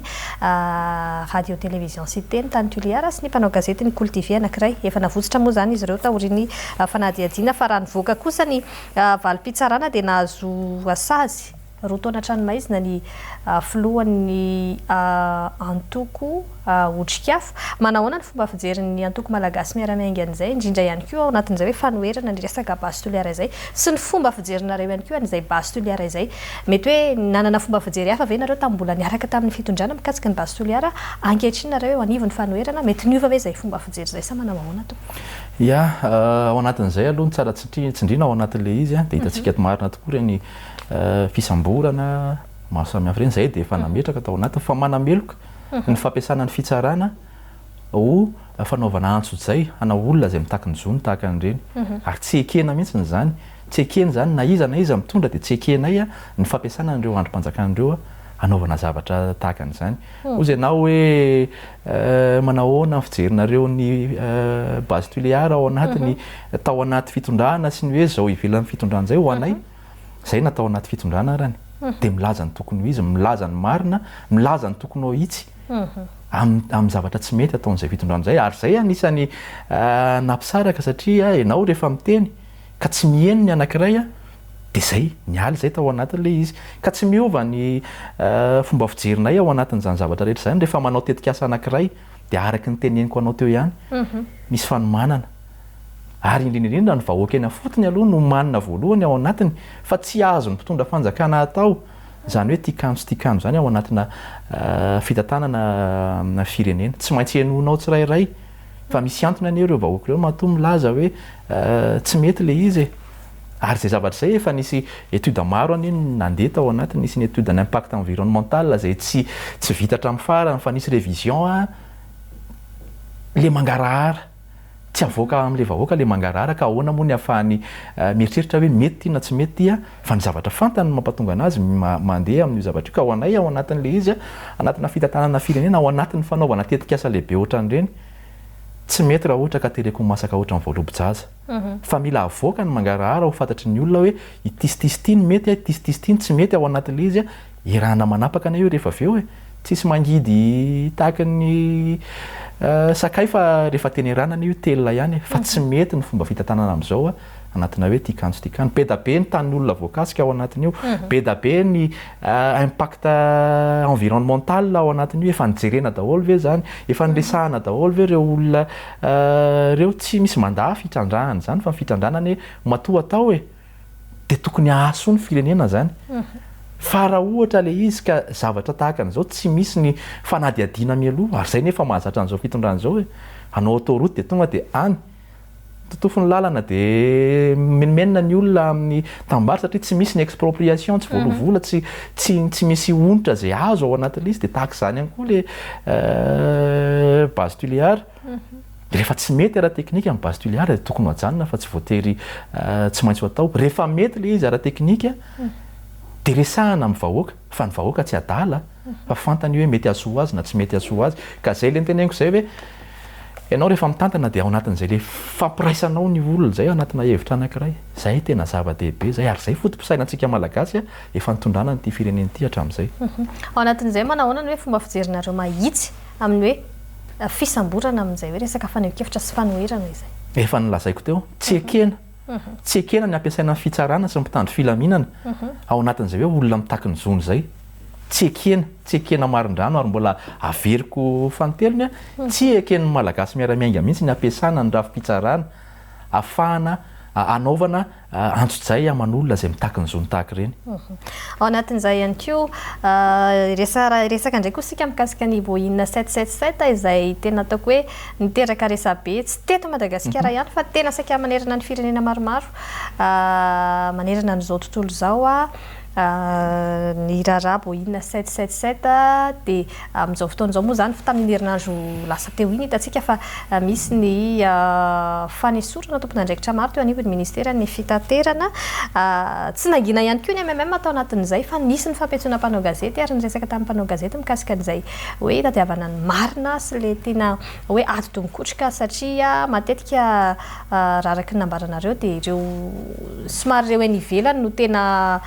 Radio Télévision Siteny tany Toliara sy ny mpanao gazetin'ny Kolo TV anankiray. Efa navotsitra moa izany izy ireo taorian'ny fanadihadiana fa raha nivoaka kosa ny valim-pitsarana dia nahazo sazy roa taona an-tranomaizina ny filohan'ny antoko. Otrikafo. Manahoana ny fomba fijerin'ny antoko Malagasy Miara-Miainga an'izay, indrindra ihany koa ao anatin'izay hoe fanoherana ny resaka Base Toliara izay sy ny fomba fijerinareo ihany koa an'izay Base Toliara izay. Mety hoe nanana fomba fijery hafa ve nareo tamin'ny mbola niaraka tamin'ny fitondrana mikasika ny Base Toliara, ankehitriny nareo eo anivon'ny fanoherana, mety niova ve izay fomba fijery izay sa manao ahoana tompoko? Ya, ao anatin'izay aloha ny tsara tsindriana ao anatin'ilay izy dia hitantsika marina tokoa ireny fisamborana maro samihafa ireny, izay dia efa nametraka tao anatiny fa manameloka ny fampiasana ny fitsarana ho fanaovana antsojay ana olona izay mitaky ny zony tahaka an'ireny ary tsy ekena mihitsy izany, tsy ekena izany na iza na iza mitondra dia tsy ekenay ny fampiasana an'ireo andrim-panjakana ireo hanaovana zavatra tahaka an'izany. Hozy ianao hoe manahoana ny fijerinareo ny base Tuléar ao anatiny tao anaty fitondrana sy ny hoe izao ivelan'ny fitondrana izay ho anay, izay na tao anaty fitondrana arany dia milaza ny tokony ho izy, milaza ny marina, milaza ny tokony ho ahitsy amin'ny zavatra tsy mety ataon'izay fitondrana izay ary izay anisany nampisaraka satria ianao rehefa miteny ka tsy miheno ny anankiray dia izay, niala izay tao anatin'ilay izy. Ka tsy miova ny fomba fijerinay ao anatin'izany zavatra rehetra izany rehefa manao tetikasa anankiray dia araka ny teneniko anao teo ihany, misy fanomanana. Ary indrindra indrindra ny vahoaka eny ifotony aloha no omanina voalohany ao anatiny fa tsy azon'ny mpitondra fanjakana atao izany hoe tia kano sy tia kano izany ao anatina fitantanana firenena. Tsy maintsy henoinao tsirairay fa misy antony anie ireo vahoaka ireo matoa milaza hoe tsy mety ilay izy e. Ary izay zavatra izay efa nisy étude maro anie nandeha tao anatiny, nisy ny étude an'impact environnemental izay tsy tsy vita hatramin'ny farany fa nisy révision ilay mangarahara. Tsy avoaka amin'ilay vahoaka ilay mangarahara ka ahoana moa ny ahafahany mieritreritra hoe mety ity na tsy mety ity fa ny zavatra fantany no mampatonga anazy mandeha amin'io zavatra io ka ho anay ao anatin'ilay izy anatina fitantanana firenena ao anatin'ny fanaovana tetikasa lehibe ohatran'ireny tsy mety raha ohatra ka tereko ho masaka ohatran'ny voalobo-jaza fa mila avoaka ny mangarahara ho fantatry ny olona hoe ity sy ity sy ity no mety ity sy ity sy ity no tsy mety ao anatin'ilay izy Iarahana manapaka anie io rehefa avy eo e! Tsisy mangidy tahaky ny sakay fa rehefa tenerana anie io telina ihany e! Fa tsy mety ny fomba fitantanana amin'izao anatina hoe tia kanjo tia kano. Be da be ny tanin'olona voakasika ao anatin'io, be da be ny impact environnemental ao anatin'io, efa nijerena daholo ve izany? Efa niresahana daholo ve ireo olona ireo? Tsy misy mandà fitrandrahana izany fa ny fitrandrahana anie matoa atao e! dia tokony hahasoa ny firenena zany. Fa raha ohatra ilay izy ka zavatra tahaka an'izao tsy misy ny fanadihadiana mialoha, ary izay nefa mahazatra an'izao fitondrana izao e, hanao autoroute dia tonga dia any, totofy ny lalana dia mimenomenona ny olona amin'ny tanimbary satria tsy misy ny expropriation, tsy voaloa vola, tsy tsy tsy misy onitra izay azo ao anatin'ilay izy, dia tahaka izany ihany koa ilay base Tuléar. Rehefa tsy mety ara-teknika ny base Tuléar dia tokony ho ajanona fa tsy voatery tsy maintsy ho atao. Rehefa mety ilay izy ara-teknika dia resahana amin'ny vahoaka fa ny vahoaka tsy adala fa fantany hoe mety hahasoa azy na tsy mety hahasoa azy. Ka izay ilay noteneniko izay hoe ianao rehefa mitantana dia ao anatin'izay ilay fampiraisanao ny olona izay ao anatina hevitra anankiray. Izay tena zava-dehibe izay ary izay foto-pisainantsika Malagasy efa nitondrana an'ity firenena ity hatramin'izay. Ao anatin'izay manahoana ny hoe fomba fijerinareo mahitsy amin'ny hoe fisamborana amin'izay hoe resaka fanehoan-kevitra sy fanoherana izay. Efa nolazaiko teo, tsy ekena, tsy ekena ny ampiasaina ny fitsarana sy ny mpitandro filaminana ao anatin'izay hoe olona mitaky ny zony izay. Tsy ekena, tsy ekena marindrano ary mbola averiko fanintelony, tsy eken'ny Malagasy miara-miainga mihitsy ny ampiasana ny rafi-pitsarana afahana hanaovana antsojay aman'olona izay mitaky ny zony tahaka ireny. Ao anatin'izay ihany koa, hiresaka indray koa isika mikasika ny Boeing 777 izay tena ataoko hoe niteraka resabe tsy teto Madagasikara ihany fa tena saika manerana ny firenena maromaro manerana an'izao tontolo izao. Ny raharaha Boeing 777 dia amin'izao fotoana izao moa izany tamin'iny herinandro lasa teo iny hitantsika fa misy ny fanesorana tompon'andraikitra maro teo anivon'ny ministeran'ny fitaterana. Tsy nangina ihany koa ny MMM tao anatin'izay fa nisy ny fampiantsoana mpanao gazety ary niresaka tamin'ny mpanao gazety mikasika an'izay hoe hitadiavana ny marina sy ilay tena hoe atidoha mikotrika satria matetika Raha araka ny nambaranareo dia ireo somary ireo eny ivelany no tena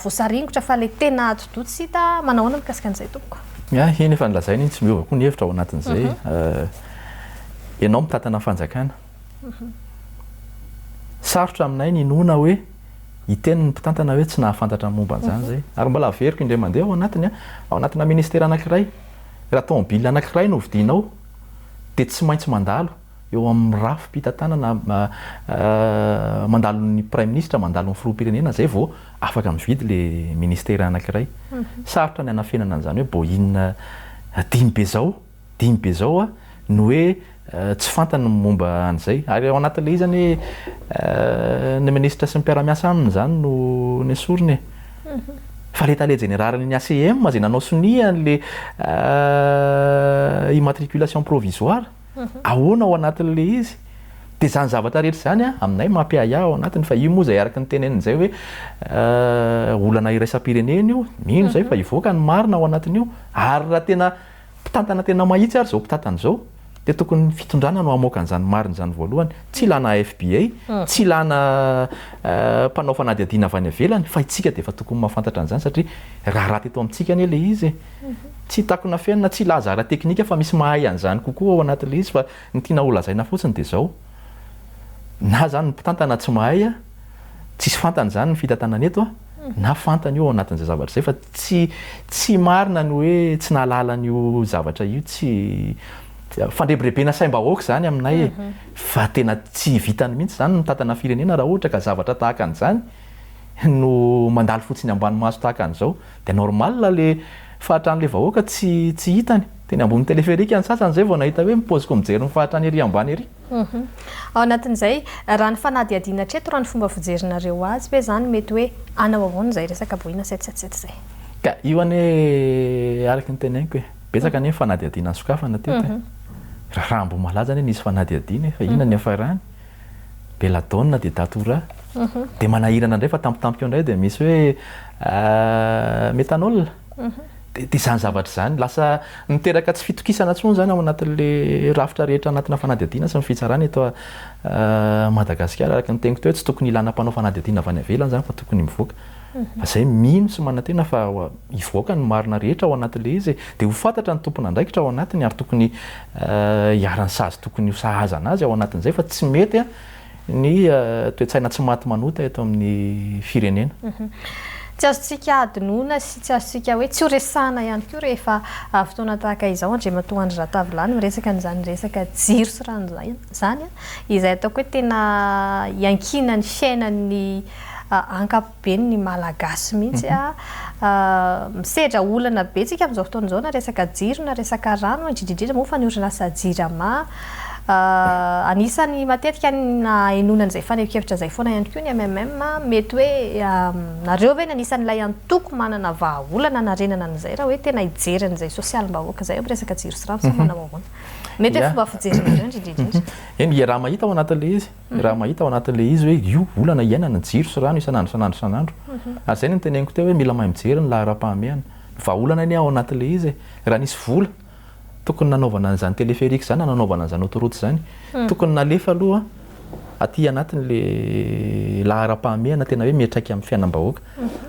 voasaringotra fa ilay tena atidoha tsy hita. Manao ahoana mikasika an'izay tompoko? Ny ahy iny efa nolazaina iny tsy miova koa ny hevitra ao anatin'izay. Ianao mitantana fanjakana. Sarotra aminay ny hinoana hoe hiteny ny mpitantana hoe tsy nahafantatra ny momba an'izany izay. Ary mbola averiko indray mandeha ao anatiny, ao anatina ministera anankiray. Raha tomobile anankiray no vidianao dia tsy maintsy mandalo eo amin'ny rafi-pitantanana mandalo ny praiminisitra, mandalo ny filoham-pirenena izay vao afaka mividy le ministera anankiray. Sarotra ny hanafenana an'izany hoe Boeing dimy be izao, dimy be izao no hoe tsy fantany ny momba an'izay. Ary ao anatin'ilay izy anie ny minisitra sy ny mpiara-miasa aminy izany no nesorina e. Fa ilay tale jeneralin'ny ACM izay nanao sonia an'ilay immatriculation provisoire, ahoana ao anatin'ilay izy? Dia izany zavatra rehetra izany aminay mampiahiahy ao anatiny fa io moa izay araka ny teneniny izay hoe olana iraisam-pirenena io, mino izay fa hivoaka ny marina ao anatin'io. Ary raha tena Mpitantana tena mahitsy ary izao mpitantana izao dia tokony ny fitondrana no hamoaka an'izany marina izany voalohany. Tsy ilana FBI, tsy ilana mpanao fanadihadiana avy any ivelany fa itsika dia efa tokony mahafantatra an'izany satria raharaha teto amintsika anie ilay izy e. Tsy takona afenina, tsy hilaza ara-teknika fa misy mahay an'izany kokoa ao anatin'ilay izy fa ny tiana holazaina fotsiny dia izao, na izany ny mpitantana tsy mahay, tsisy fantany izany ny fitantanana eto, na fantany io ao anatin'izay zavatra izay fa tsy tsy marina ny hoe tsy nahalala an'io zavatra io, tsy fandrebirebena saim-bahoaka izany aminay e, fa tena tsy vitany mihitsy izany ny mitantana firenena raha ohatra ka zavatra tahaka an'izany no mandalo fotsiny ambany maso tahaka an'izao, dia normal le fahatran'le vahoaka tsy tsy hitany, teny ambony téléphérique ny sasany izay vao nahita hoe ny paoziko mijery ny fahatrany ery ambany ery. Ao anatin'izay, raha ny fanadihadiana hatreto, raha ny fomba fijerinareo azy ve izany mety hoe hanao ahoana izay resaka boina sept sept sept izay? Ka io anie araka ny teneniko e, betsaka anie ny fanadihadiana nosokafana teto e. Raharaha Ambohimalaza anie nisy fanadihadiana e, fa inona ny niafarany? Belladonna dia datura. Dia manahirana indray fa tampotampoka eo indray dia misy hoe méthanol. Dia izany zavatra izany lasa miteraka tsy fitokisana intsony izany ao anatin'ilay rafitra rehetra anatina fanadihadiana sy ny fitsarana eto Madagasikara. Araka ny teniko teo hoe tsy tokony ilana mpanao fanadihadiana avy any ivelany izany fa tokony mivoaka. Fa izay mino sy manantena fa hivoaka ny marina rehetra ao anatin'ilay izy e. Dia ho fantatra ny tompon'andraikitra ao anatiny ary tokony hiharan'ny sazy tokony ho sahazana azy ao anatin'izay fa tsy mety ny toe-tsaina tsy maty manota eto amin'ny firenena. Tsy azontsika hadinoina sy tsy azontsika hoe tsy ho resahana ihany koa rehefa fotoana tahaka izao Andriamatoa Andry Ratavilany miresaka an'izany resaka jiro sy rano izany izay ataoko hoe tena iankinan'ny fiainan'ny ankapobeny ny Malagasy mihitsy. Misedra olana be tsika amin'izao fotoana izao na resaka jiro na resaka rano indrindra indrindra moa fa ny orinasa Jirama. Anisan'ny matetika nahenoana an'izay fanehoan-kevitra izay foana ihany koa ny MMM. Mety hoe nareo ve ny anisan'ilay antoko manana vahaolana hanarenana an'izay raha hoe tena hijery an'izay sosialim-bahoaka izay amin'ny resaka jiro sy rano sa manao ahoana? Mety hoe fomba fijerinareo indrindra indrindra. Eny, iaraha-mahita ao anatin'ilay izy. Raha mahita ao anatin'ilay izy hoe io olana iainana, jiro sy rano isan'andro isan'andro isan'andro. Ary izay no noteneniko teo hoe mila mahay mijery ny laharam-pahamehana. Ny vahaolana anie ao anatin'ilay izy e. Raha nisy vola tokony nanaovana an'izany téléphérique izany na nanaovana an'izany autoroute izany, tokony nalefa aloha aty anatin'ilay laharam-pahamehana tena hoe miantraika amin'ny fiainam-bahoaka.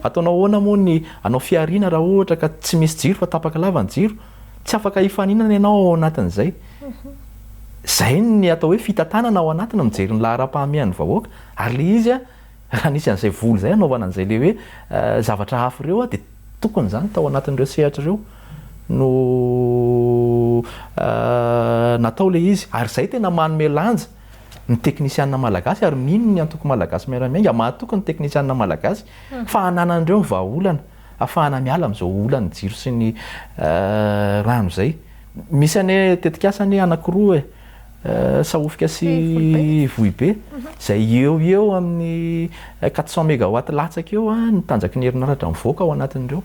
Ataonao ahoana moa ny hanao fihariana raha ohatra ka tsy misy jiro fa tapaka lava ny jiro? Tsy afaka hifaninana ianao ao anatin'izay. Izay ny atao hoe fitantanana ao anatiny, mijery ny laharam-pahamehan'ny vahoaka. Ary ilay izy, raha nisy an'izay vola izay hanaovana an'izay ilay hoe zavatra hafa ireo dia tokony izany tao anatin'ireo sehatra ireo no natao ilay izy. Ary izay tena manome lanja ny teknisianina malagasy ary mino ny antoko Malagasy Miara-Miainga, mahatoky ny teknisianina malagasy fa hananan'ireo ny vahaolana ahafahana miala amin'izao olan'ny jiro sy ny rano izay. Misy anie tetikasa anie anankiroa e, Sahofika sy Vohibe, izay eo ho eo amin'ny 400 megawatt latsaka eo ny tanjaky ny herinaratra mivoaka ao anatin'ireo.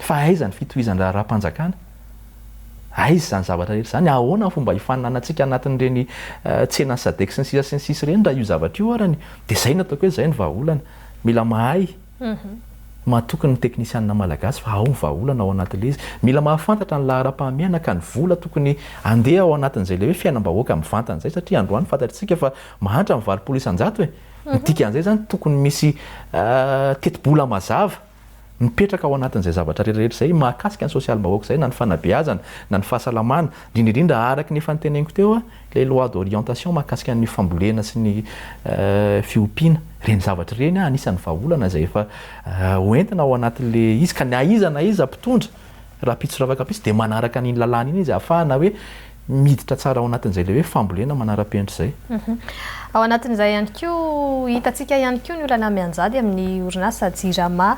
Fa aiza ny fitohizan-draharaham-panjakana? Aiza izany zavatra rehetra izany? Ahoana ny fomba hifaninanantsika anatin'ireny tsenan'ny Sadec sy ny sisa sy ny sisa ireny raha io zavatra io arany? Dia izay no ataoko hoe izay no vahaolana. Mila mahay. Matoky ny teknisianina malagasy fa ao ny vahaolana ao anatin'ilay izy. Mila mahafantatra ny laharam-pahamehana ka ny vola tokony handeha ao anatin'izay ilay hoe fiainam-bahoaka mivantana izay satria androany fantatr'isika fa mahantra ny 80% e! Ny dikan'izay izany tokony misy tetibola mazava mipetraka ao anatin'izay zavatra rehetra izay mahakasika ny sosialim-bahoaka izay na ny fanabeazana na ny fahasalamana indrindra indrindra araka ny efa noteneniko teo Ilay loi d'orientation mahakasika ny fambolena sy ny fiompiana, ireny zavatra ireny anisan'ny vahaolana izay efa ho entina ao anatin'ilay izy ka na iza na iza mpitondra Rahampitso ravakampitso dia manaraka an'iny lalàna iny izy ahafahana hoe miditra tsara ao anatin'izay ilay hoe fambolena manara-penitra izay. Ao anatin'izay ihany koa, hitantsika ihany koa ny olana mianjady amin'ny orinasa Jirama.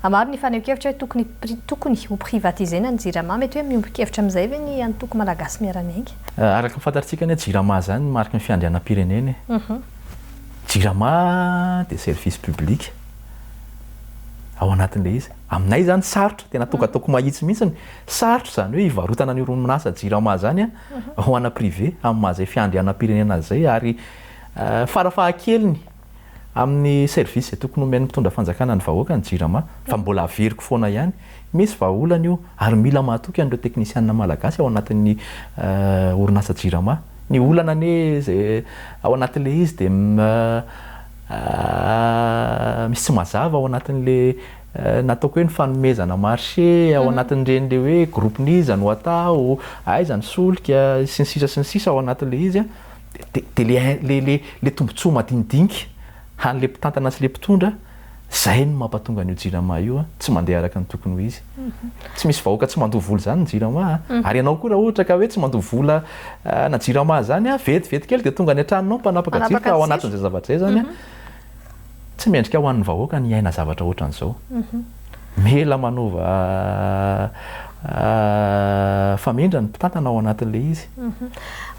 Maro ny fanehoan-kevitra hoe tokony tokony ho privatiser-na ny Jirama. Mety hoe miombon-kevitra amin'izay ve ny antoko Malagasy Miara-Miainga? Araka ny fantatritsika anie Jirama izany mariky ny fiandrianam-pirenena e. Jirama dia service public ao anatin'ilay izy. Aminay izany sarotra, tena tonga ataoko mahitsy mihitsiny, sarotra izany hoe hivarotana ny orinasa Jirama izany ho ana privé amin'ny maha izay fiandrianam-pirenena azy izay ary farafahakeliny amin'ny service izay tokony homen'ny mpitondra fanjakana ny vahoaka ny Jirama fa mbola averiko foana ihany, misy vahaolana io ary mila mahatoky an'ireo teknisianina malagasy ao anatin'ny orinasa Jirama. Ny olana anie izay ao anatin'ilay izy dia misy tsy mazava ao anatin'ilay nataoko hoe ny fanomezana marché ao anatin'ireny le hoe groupe-n'iza no atao, aiza ny solika, sy ny sisa sy ny sisa ao anatin'ilay izy an, dia le le le le tombontsoa madinidinika an'ilay mpitantana sy ilay mpitondra, izay no mampatonga an'io jirama io an, tsy mandeha araka ny tokony ho izy. Tsy misy vahoaka tsy mandoa vola izany ny jirama an, ary ianao koa raha ohatra ka hoe tsy mandoa vola ana jirama izany an, vetivety kely dia tonga any an-tranonao ny mpanapaka jiro ka ao anatin'izay zavatra izay izany an, Tsy mendrika ho an'ny vahoaka ny hiaina zavatra ohatran'izao. Mila manova famindra ny mpitantana ao anatin'ilay izy.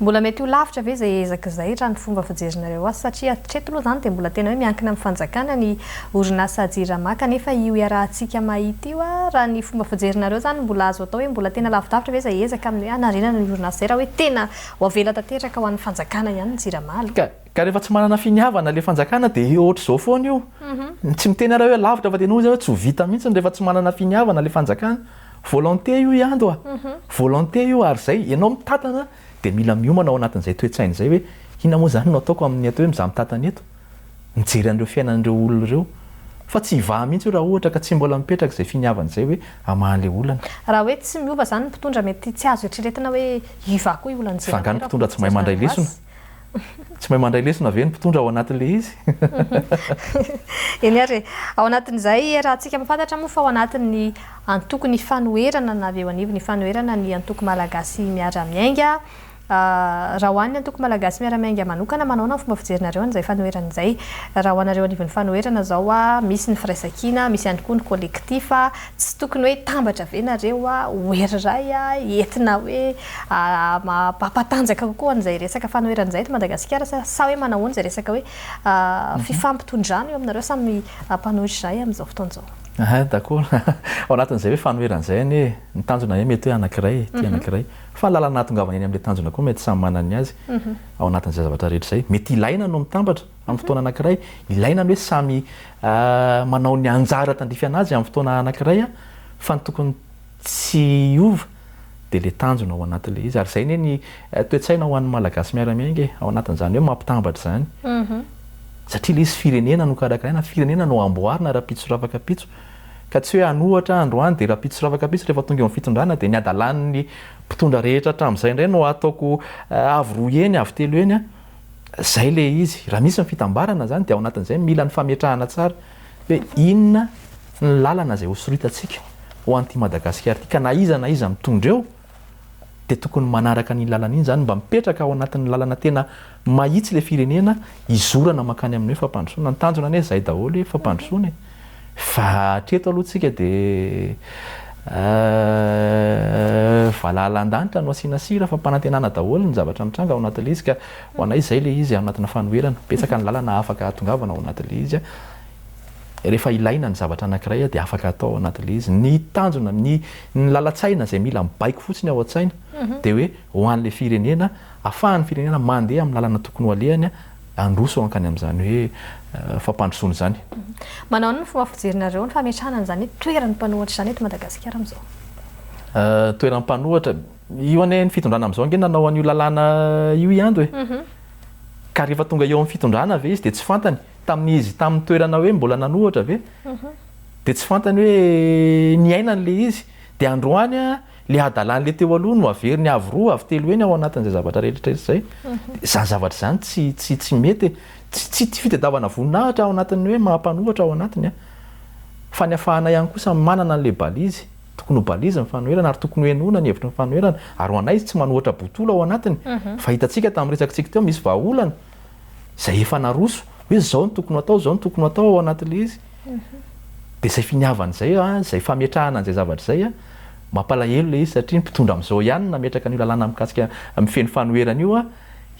Mbola mety ho lavitra ve izay ezaka izay raha ny fomba fijerinareo azy satria hatreto aloha izany dia mbola tena hoe miankina amin'ny fanjakana ny orinasa Jirama kanefa io iarahantsika mahita io raha ny fomba fijerinareo izany mbola azo atao hoe mbola tena lavidavitra ve izay ezaka amin'ny hoe hanarenana ny orinasa izay raha hoe tena ho avela tanteraka ho an'ny fanjakana ihany ny Jirama aloha? Ka rehefa tsy manana finiavana le fanjakana de ohatr'izao foana io. Tsy miteny ara hoe lavitra fa tena hoy za hoe tsy ho vita mihitsy rehefa tsy manana finiavana le fanjakana. Volonté io i Ando a! Volonté io ary zay ianao mitantana de mila miomana ao anatin'izay toe-tsaina izay hoe inona moa zany no ataoko amin'ny atao hoe mizaha mitantana eto? Mijery an'ireo fiainan'ireo olona ireo. Fa tsy hivaha mihitsy io raha ohatra ka tsy mbola mipetraka izay finiavana izay hoe hamaha an'ilay olana. Raha hoe tsy miova zany ny mpitondra mety tsy azo eritreretina hoe hivaha koa io olan'ny Fa angaha Jirama ny io raha mpitondra fomba tsy mahay mandray fijerinareo lesona? azy. Tsy mahay mandray lesona ve ny mpitondra ao anatin'ilay izy? Eny ary e. Ao anatin'izay, raha antsika mahafantatra moa fa ao anatin'ny antokon'ny fanoherana na avy eo anivon'ny fanoherana ny antoko Malagasy Miara-Miainga. Raha ho an'ny antoko Malagasy Miara-Miainga manokana, manahoana ny fomba fijerinareo an'izay fanoherana izay? Raha ho anareo anivon'ny fanoherana izao, misy ny firaisankina, misy ihany koa ny collectif. Tsy tokony hoe hitambatra ve nareo ho hery iray entina hoe mampatanjaka kokoa an'izay resaka fanoherana izay eto Madagasikara sa sa hoe manahoana izay resaka hoe fifampitondrana eo aminareo samy mpanohitra izay amin'izao fotoana izao? Aha, d'accord. Ao anatin'izay hoe fanoherana izay anie, ny tanjona anie mety hoe anankiray, ity anankiray. Fa ny lalana ahatongavana eny amin'ilay tanjona koa mety samy manana ny azy ao anatin'izay zavatra rehetra izay. Mety ilaina no mitambatra amin'ny fotoana anankiray, ilaina ny hoe samy manao ny anjara tandrify an'azy amin'ny fotoana anankiray fa ny tokony tsy hiova dia ilay tanjona ao anatin'ilay izy. Ary izay anie ny toe-tsaina ho an'ny Malagasy miara-miainga e, ao anatin'izany hoe mampitambatra izany. Satria ilay izy firenena no karakaraina, firenena no amboarina rahampitso sy rafakampitso. Ka tsy hoe hanohatra androany dia rahampitso sy rafakampitso rehefa tonga eo amin'ny fitondrana dia ny hadalan'ny mpitondra rehetra hatramin'izay indray no ataoko avo roa heny, avo telo heny. Izay ilay izy. Raha misy ny fitambarana izany dia ao anatin'izay mila ny fametrahana tsara hoe inona ny lalana izay hosoritantsika ho an'ity Madagasikara ity ka na iza na iza mitondra eo dia tokony manaraka an'iny lalana iny izany mba mipetraka ao anatin'ny lalana tena mahitsy ilay firenena hizorana mankany amin'ny hoe fampandrosoana. Ny tanjona anie izay daholo hoe fampandrosoana e. Fa hatreto aloha tsika dia valala an-danitra no asiana sira, fampanantenana daholo ny zavatra mitranga ao anatin'ilay izy ka ho anay izay ilay izy ao anatina fanoherana. Betsaka ny lalana afaka ahatongavana ao anatin'ilay izy. Rehefa ilaina ny zavatra anankiray dia afaka atao ao anatin'ilay izy. Ny tanjona, ny ny lalan-tsaina izay mila mibaiko fotsiny ao an-tsaina dia hoe ho an'ilay firenena, ahafahan'ny firenena mandeha amin'ny lalana tokony ho alehany handroso hankany amin'izany hoe fampandrosoana izany. Manao ahoana ny fomba fijerinareo ny fametrahana an'izany hoe toeran'ny mpanohitra izany eto Madagasikara amin'izao? Toeran'ny mpanohitra, io anie ny fitondrana amin'izao ange nanao an'io lalàna io i Ando e! Ka rehefa tonga eo amin'ny fitondrana ve izy dia tsy fantany, tamin'izy tamin'ny toerana hoe mbola nanohitra ve dia tsy fantany hoe niainany ilay izy, dia androany Ilay hadalan'ilay teo aloha no averiny avo roa, avo telo heny ao anatin'izay zavatra rehetra izay. Izany zavatra izany tsy tsy tsy mety e. Tsy tsy tsy fitadiavana voninahitra ao anatin'ny hoe maha mpanohatra ao anatiny an. Fa ny afahana ihany koa samy manana an'ilay balise. Tokony ho balise ny fanoherana ary tokony ho henoina ny hevitry ny fanoherana. Ary ho anay izy tsy manohatra botola ao anatiny. Fa hitantsika tamin'ny resakitsika teo misy vahaolana izay efa naroso hoe izao no tokony ho atao, izao no tokony ho atao ao anatin'ilay izy. Dia izay finiavana izay, izay fametrahana an'izay zavatra izay, mampalahelo ilay izy satria ny mpitondra amin'izao ihany no nametraka an'io lalàna mikasika mifehy ny fanoherana io.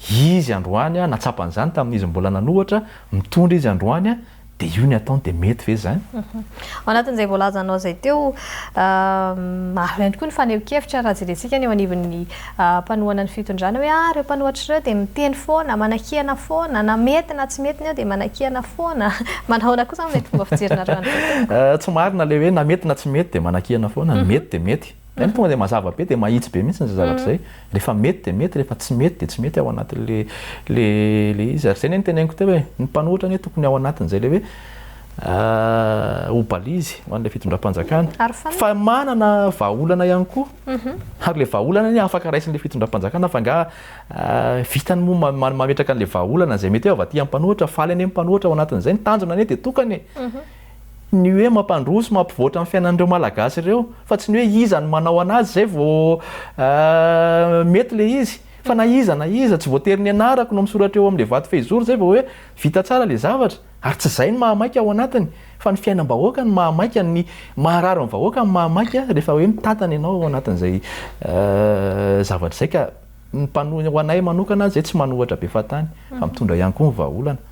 Izy androany nahatsapa an'izany tamin'izy mbola nanohatra, mitondra izy androany. Dia io ny ataony dia mety ve izany? Ao anatin'izay voalazanao izay teo, maro ihany koa ny fanehoan-kevitra raha jerentsika ny eo anivon'ny mpanohana ny fitondrana hoe ah ireo mpanohatra ireo dia miteny foana, manakihana foana, na mety na tsy mety ny eo dia manakihana foana. Manahoana kosa no mety fomba fijerinareo an'izay tompoko? Tsy marina ilay hoe na mety na tsy mety dia manakihana foana, ny mety dia mety. Zay no tonga dia mazava be dia mahitsy be mihitsy izay zavatra izay. Rehefa mety dia mety, rehefa tsy mety dia tsy mety ao anatin'le le le izy. Ary izay anie no teneniko teo hoe ny mpanohitra anie tokony ao anatin'izay le hoe ho balise ho an'ilay fitondram-panjakana. Fa manana vahaolana ihany koa. Ary ilay vahaolana anie afaka raisin'ilay fitondram-panjakana fa angaha vitany moa mametraka an'ilay vahaolana izay mety hoe avy aty amin'ny mpanohitra. Faly anie ny mpanohitra ao anatin'izay. Ny tanjona anie dia tokana e. Ny hoe mampandroso, mampivoatra ny fiainan'ireo Malagasy ireo, fa tsy ny hoe iza no manao an'azy izay vao mety ilay izy. Fa na iza na iza, tsy voatery ny anarako no misoratra eo amin'ilay vato fehizoro izay vao hoe vita tsara ilay zavatra. Ary tsy izay no mahamaika ao anatiny, fa ny fiainam-bahoaka no mahamaika, ny maharary ny vahoaka no mahamaika rehefa hoe mitantana ianao ao anatin'izay zavatra izay ka. Ny mpanohitra, ho anay manokana izay tsy manohatra be fahatany fa mitondra ihany koa ny vahaolana.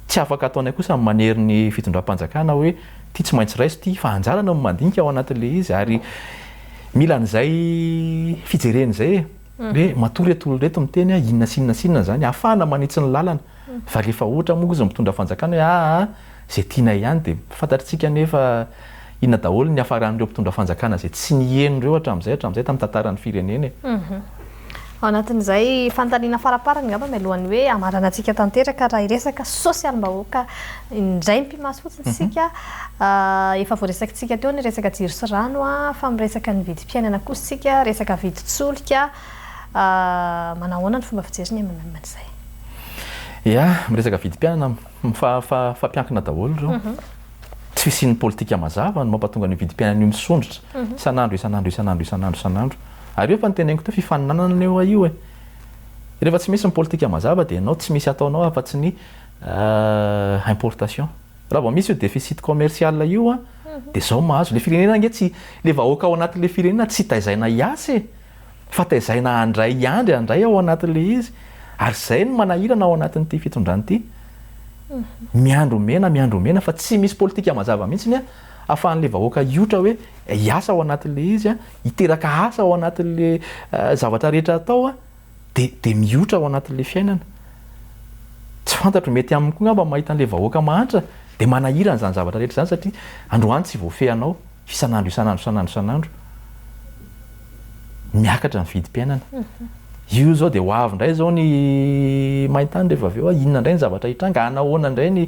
Tsy afaka ataonay kosa ny manery ny fitondram-panjakana hoe ity tsy maintsy raiso ity fa anjarany no mandinika ao anatin'ilay izy ary mila an'izay fijerena izay e! Hoe matoa ireto olona ireto miteny inona sy inona sy inona izany ahafahana manitsy ny lalana fa rehefa ohatra moa izy mitondra fanjakana hoe aa izay tianay ihany dia fantatr'tsika anefa inona daholo ny niafaran'ireo mpitondra fanjakana izay tsy niheno ireo hatramin'izay hatramin'izay tamin'ny tantaran'ny firenena e. Ao anatin'izay fanontaniana faraparany angamba mialohan'ny hoe hamarana antsika tanteraka raha hiresaka sosialim-bahoaka indray mipi-maso fotsiny isika, efa voaresakitsika teo ny resaka jiro sy rano fa miresaka ny vidim-piainana kosa isika, resaka vidin-tsolika, manahoana ny fomba fijery ny MMM an'izay? Ya, miresaka vidim-piainana mifampiankina daholo ireo. Tsy fisian'ny politika mazava no mampatonga an'io vidim-piainana io misondrotra isan'andro isan'andro isan'andro isan'andro isan'andro. Ary io efa noteneniko teo, fifaninanana anie hoa io e. Rehefa tsy misy ny politika mazava dia ianao tsy misy ataonao afa-tsy ny importation. Raha vao misy io déficit commercial io an, dia izao mahazo. Ilay firenena ange tsy, ilay vahoaka ao anatin'ilay firenena tsy taizaina hiasa e. Fa taizaina handray hiandry handray ao anatin'ilay izy. Ary izay no manahirana ao anatin'ity fitondrana ity. Miandry omena, miandry omena fa tsy misy politika mazava mihitsy ahafahan'ilay vahoaka hiotra hoe hiasa ao anatin'ilay izy, hiteraka asa ao anatin'ilay zavatra rehetra atao dia dia miotra ao anatin'ilay fiainana. Tsy fantatro, mety aminy koa angamba mahita an'ilay vahoaka mahantra dia manahirana izany zavatra rehetra izany satria androany tsy voafehinao. Isan'andro isan'andro isan'andro isan'andro miakatra ny vidim-piainana. Io izao dia ho avy indray izao ny main-tany rehefa avy eo, inona indray ny zavatra hitranga, hanahoana indray ny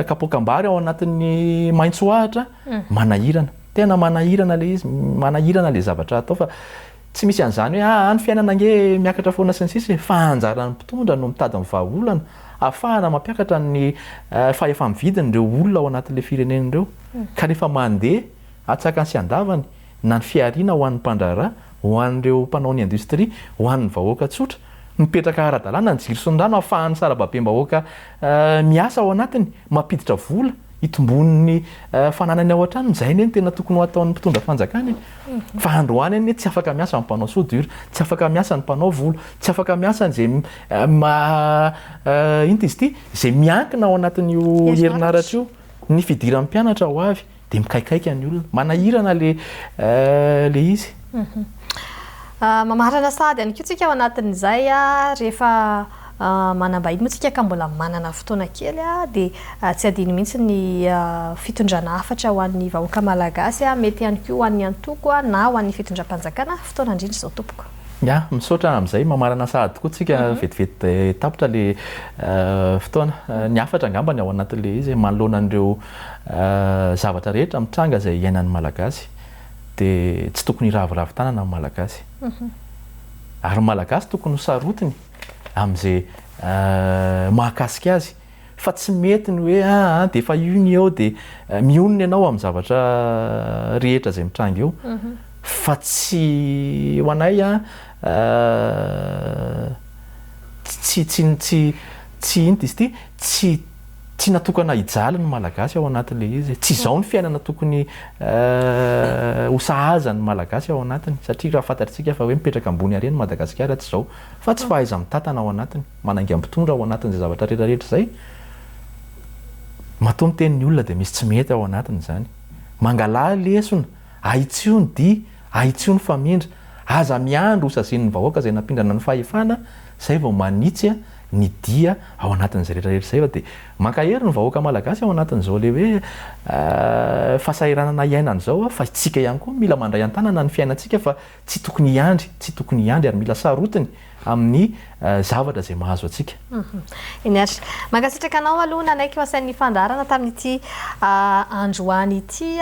kapoakam-bary ao anatin'ny maitso ahitra, manahirana. Tena manahirana ilay izy, manahirana ilay zavatra atao fa tsy misy an'izany hoe aa ny fiainana ange miakatra foana sy ny sisa e, fa anjaran'ny mpitondra no mitady ny vahaolana ahafahana mampiakatra ny fahefa-mividin'ireo olona ao anatin'ilay firenena ireo. Ka rehefa mandeha atsakany sy andavany na ny fihariana ho an'ny mpandraharaha, ho an'ireo mpanao ny industrie, ho an'ny vahoaka tsotra, mipetraka ara-dalàna ny jiro sy ny rano ahafahan'ny sarababem-bahoaka miasa ao anatiny, mampiditra vola hitomboan'ny fananany ao an-tranony, izay anie no tena tokony ho ataon'ny mpitondra fanjakana e! Fa androany anie tsy afaka miasa ny mpanao soudure, tsy afaka miasa ny mpanao volo, tsy afaka miasa izay inona izy ity, izay miankina ao anatin'io herinaratra io. Ny fidiran'ny mpianatra ho avy dia mikaikaika ny olona. Manahirana le le izy. Mamarana sahady ihany koa tsika ao anatin'izay rehefa manambahiny moa tsika ka mbola manana fotoana kely dia tsy adino mihitsy ny fitondrana hafatra ho an'ny vahoaka malagasy, mety ihany koa ho an'ny antoko na ho an'ny fitondram-panjakana. Fotoana indrindra izao tompoko. Ya, misaotra amin'izay mamarana sahady tokoa tsika vetivety dia tapitra le fotoana. Ny hafatra angamba ny ao anatin'ilay izy manoloana an'ireo zavatra rehetra mitranga izay iainan'ny Malagasy dia tsy tokony hiraviravy tanana ny Malagasy. Ary ny Malagasy tokony ho sarotiny amin'izay mahakasika azy. Fa tsy mety ny hoe aa dia efa io ny eo dia mionona ianao amin'ny zavatra rehetra izay mitranga eo. Fa tsy ho anay an, tsy tsy tsy tsy inona izy ity, tsy tsy natokana hijaly ny Malagasy ao anatin'ilay izy. Tsy izao ny fiainana tokony ho sahaza ny Malagasy ao anatiny satria raha fantatritsika fa hoe mipetraka ambony harena i Madagasikara tsy izao fa tsy fahaiza-mitantana ao anatiny. Manainga mpitondra ao anatin'izay zavatra rehetra rehetra izay. Matoa miteny ny olona dia misy tsy mety ao anatiny izany. Mangalà lesona, ahitsio ny dihy, ahitsio ny famindra. Aza miandry ho sazian'ny vahoaka izay nampindrana ny fahefana izay vao manitsy ny dia ao anatin'izay rehetra rehetra izay fa dia mankahery ny vahoaka malagasy ao anatin'izao le hoe fahasahiranana iainana izao fa isika ihany koa mila mandray an-tanana ny fiainantsika fa tsy tokony hiandry, tsy tokony hiandry ary mila sarotiny amin'ny zavatra izay mahazo antsika. Eny ary. Mankasitraka anao aloha nanaiky ho asain'ny fandaharana tamin'ity androany ity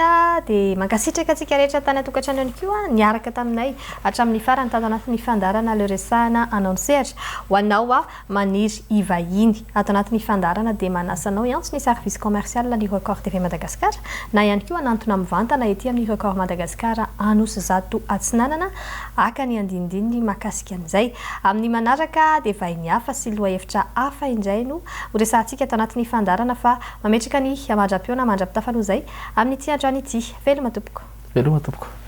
dia mankasitraka antsika rehetra tany an-tokantrano ihany koa niaraka taminay hatramin'ny farany tato anatin'ny fandaharana Aleo Resahana Anao ny Sehatra. Ho anao maniry hivahiny ato anatin'ny fandaharana dia manasa anao hiantso ny Service Commercial ny Record TV Madagascar na ihany koa hanantona mivantana ety amin'ny Record Madagascar Anosizato Atsinanana haka ny andinindininy mahakasika an'izay. Amin'ny manaraka dia vahiny hafa sy lohahevitra hafa indray no horesahantsika ato anatin'ny fandaharana fa mametraka ny mandra-pihaona mandra-pitafa aloha izay amin'ity androany ity. Veloma tompoko. Veloma tompoko.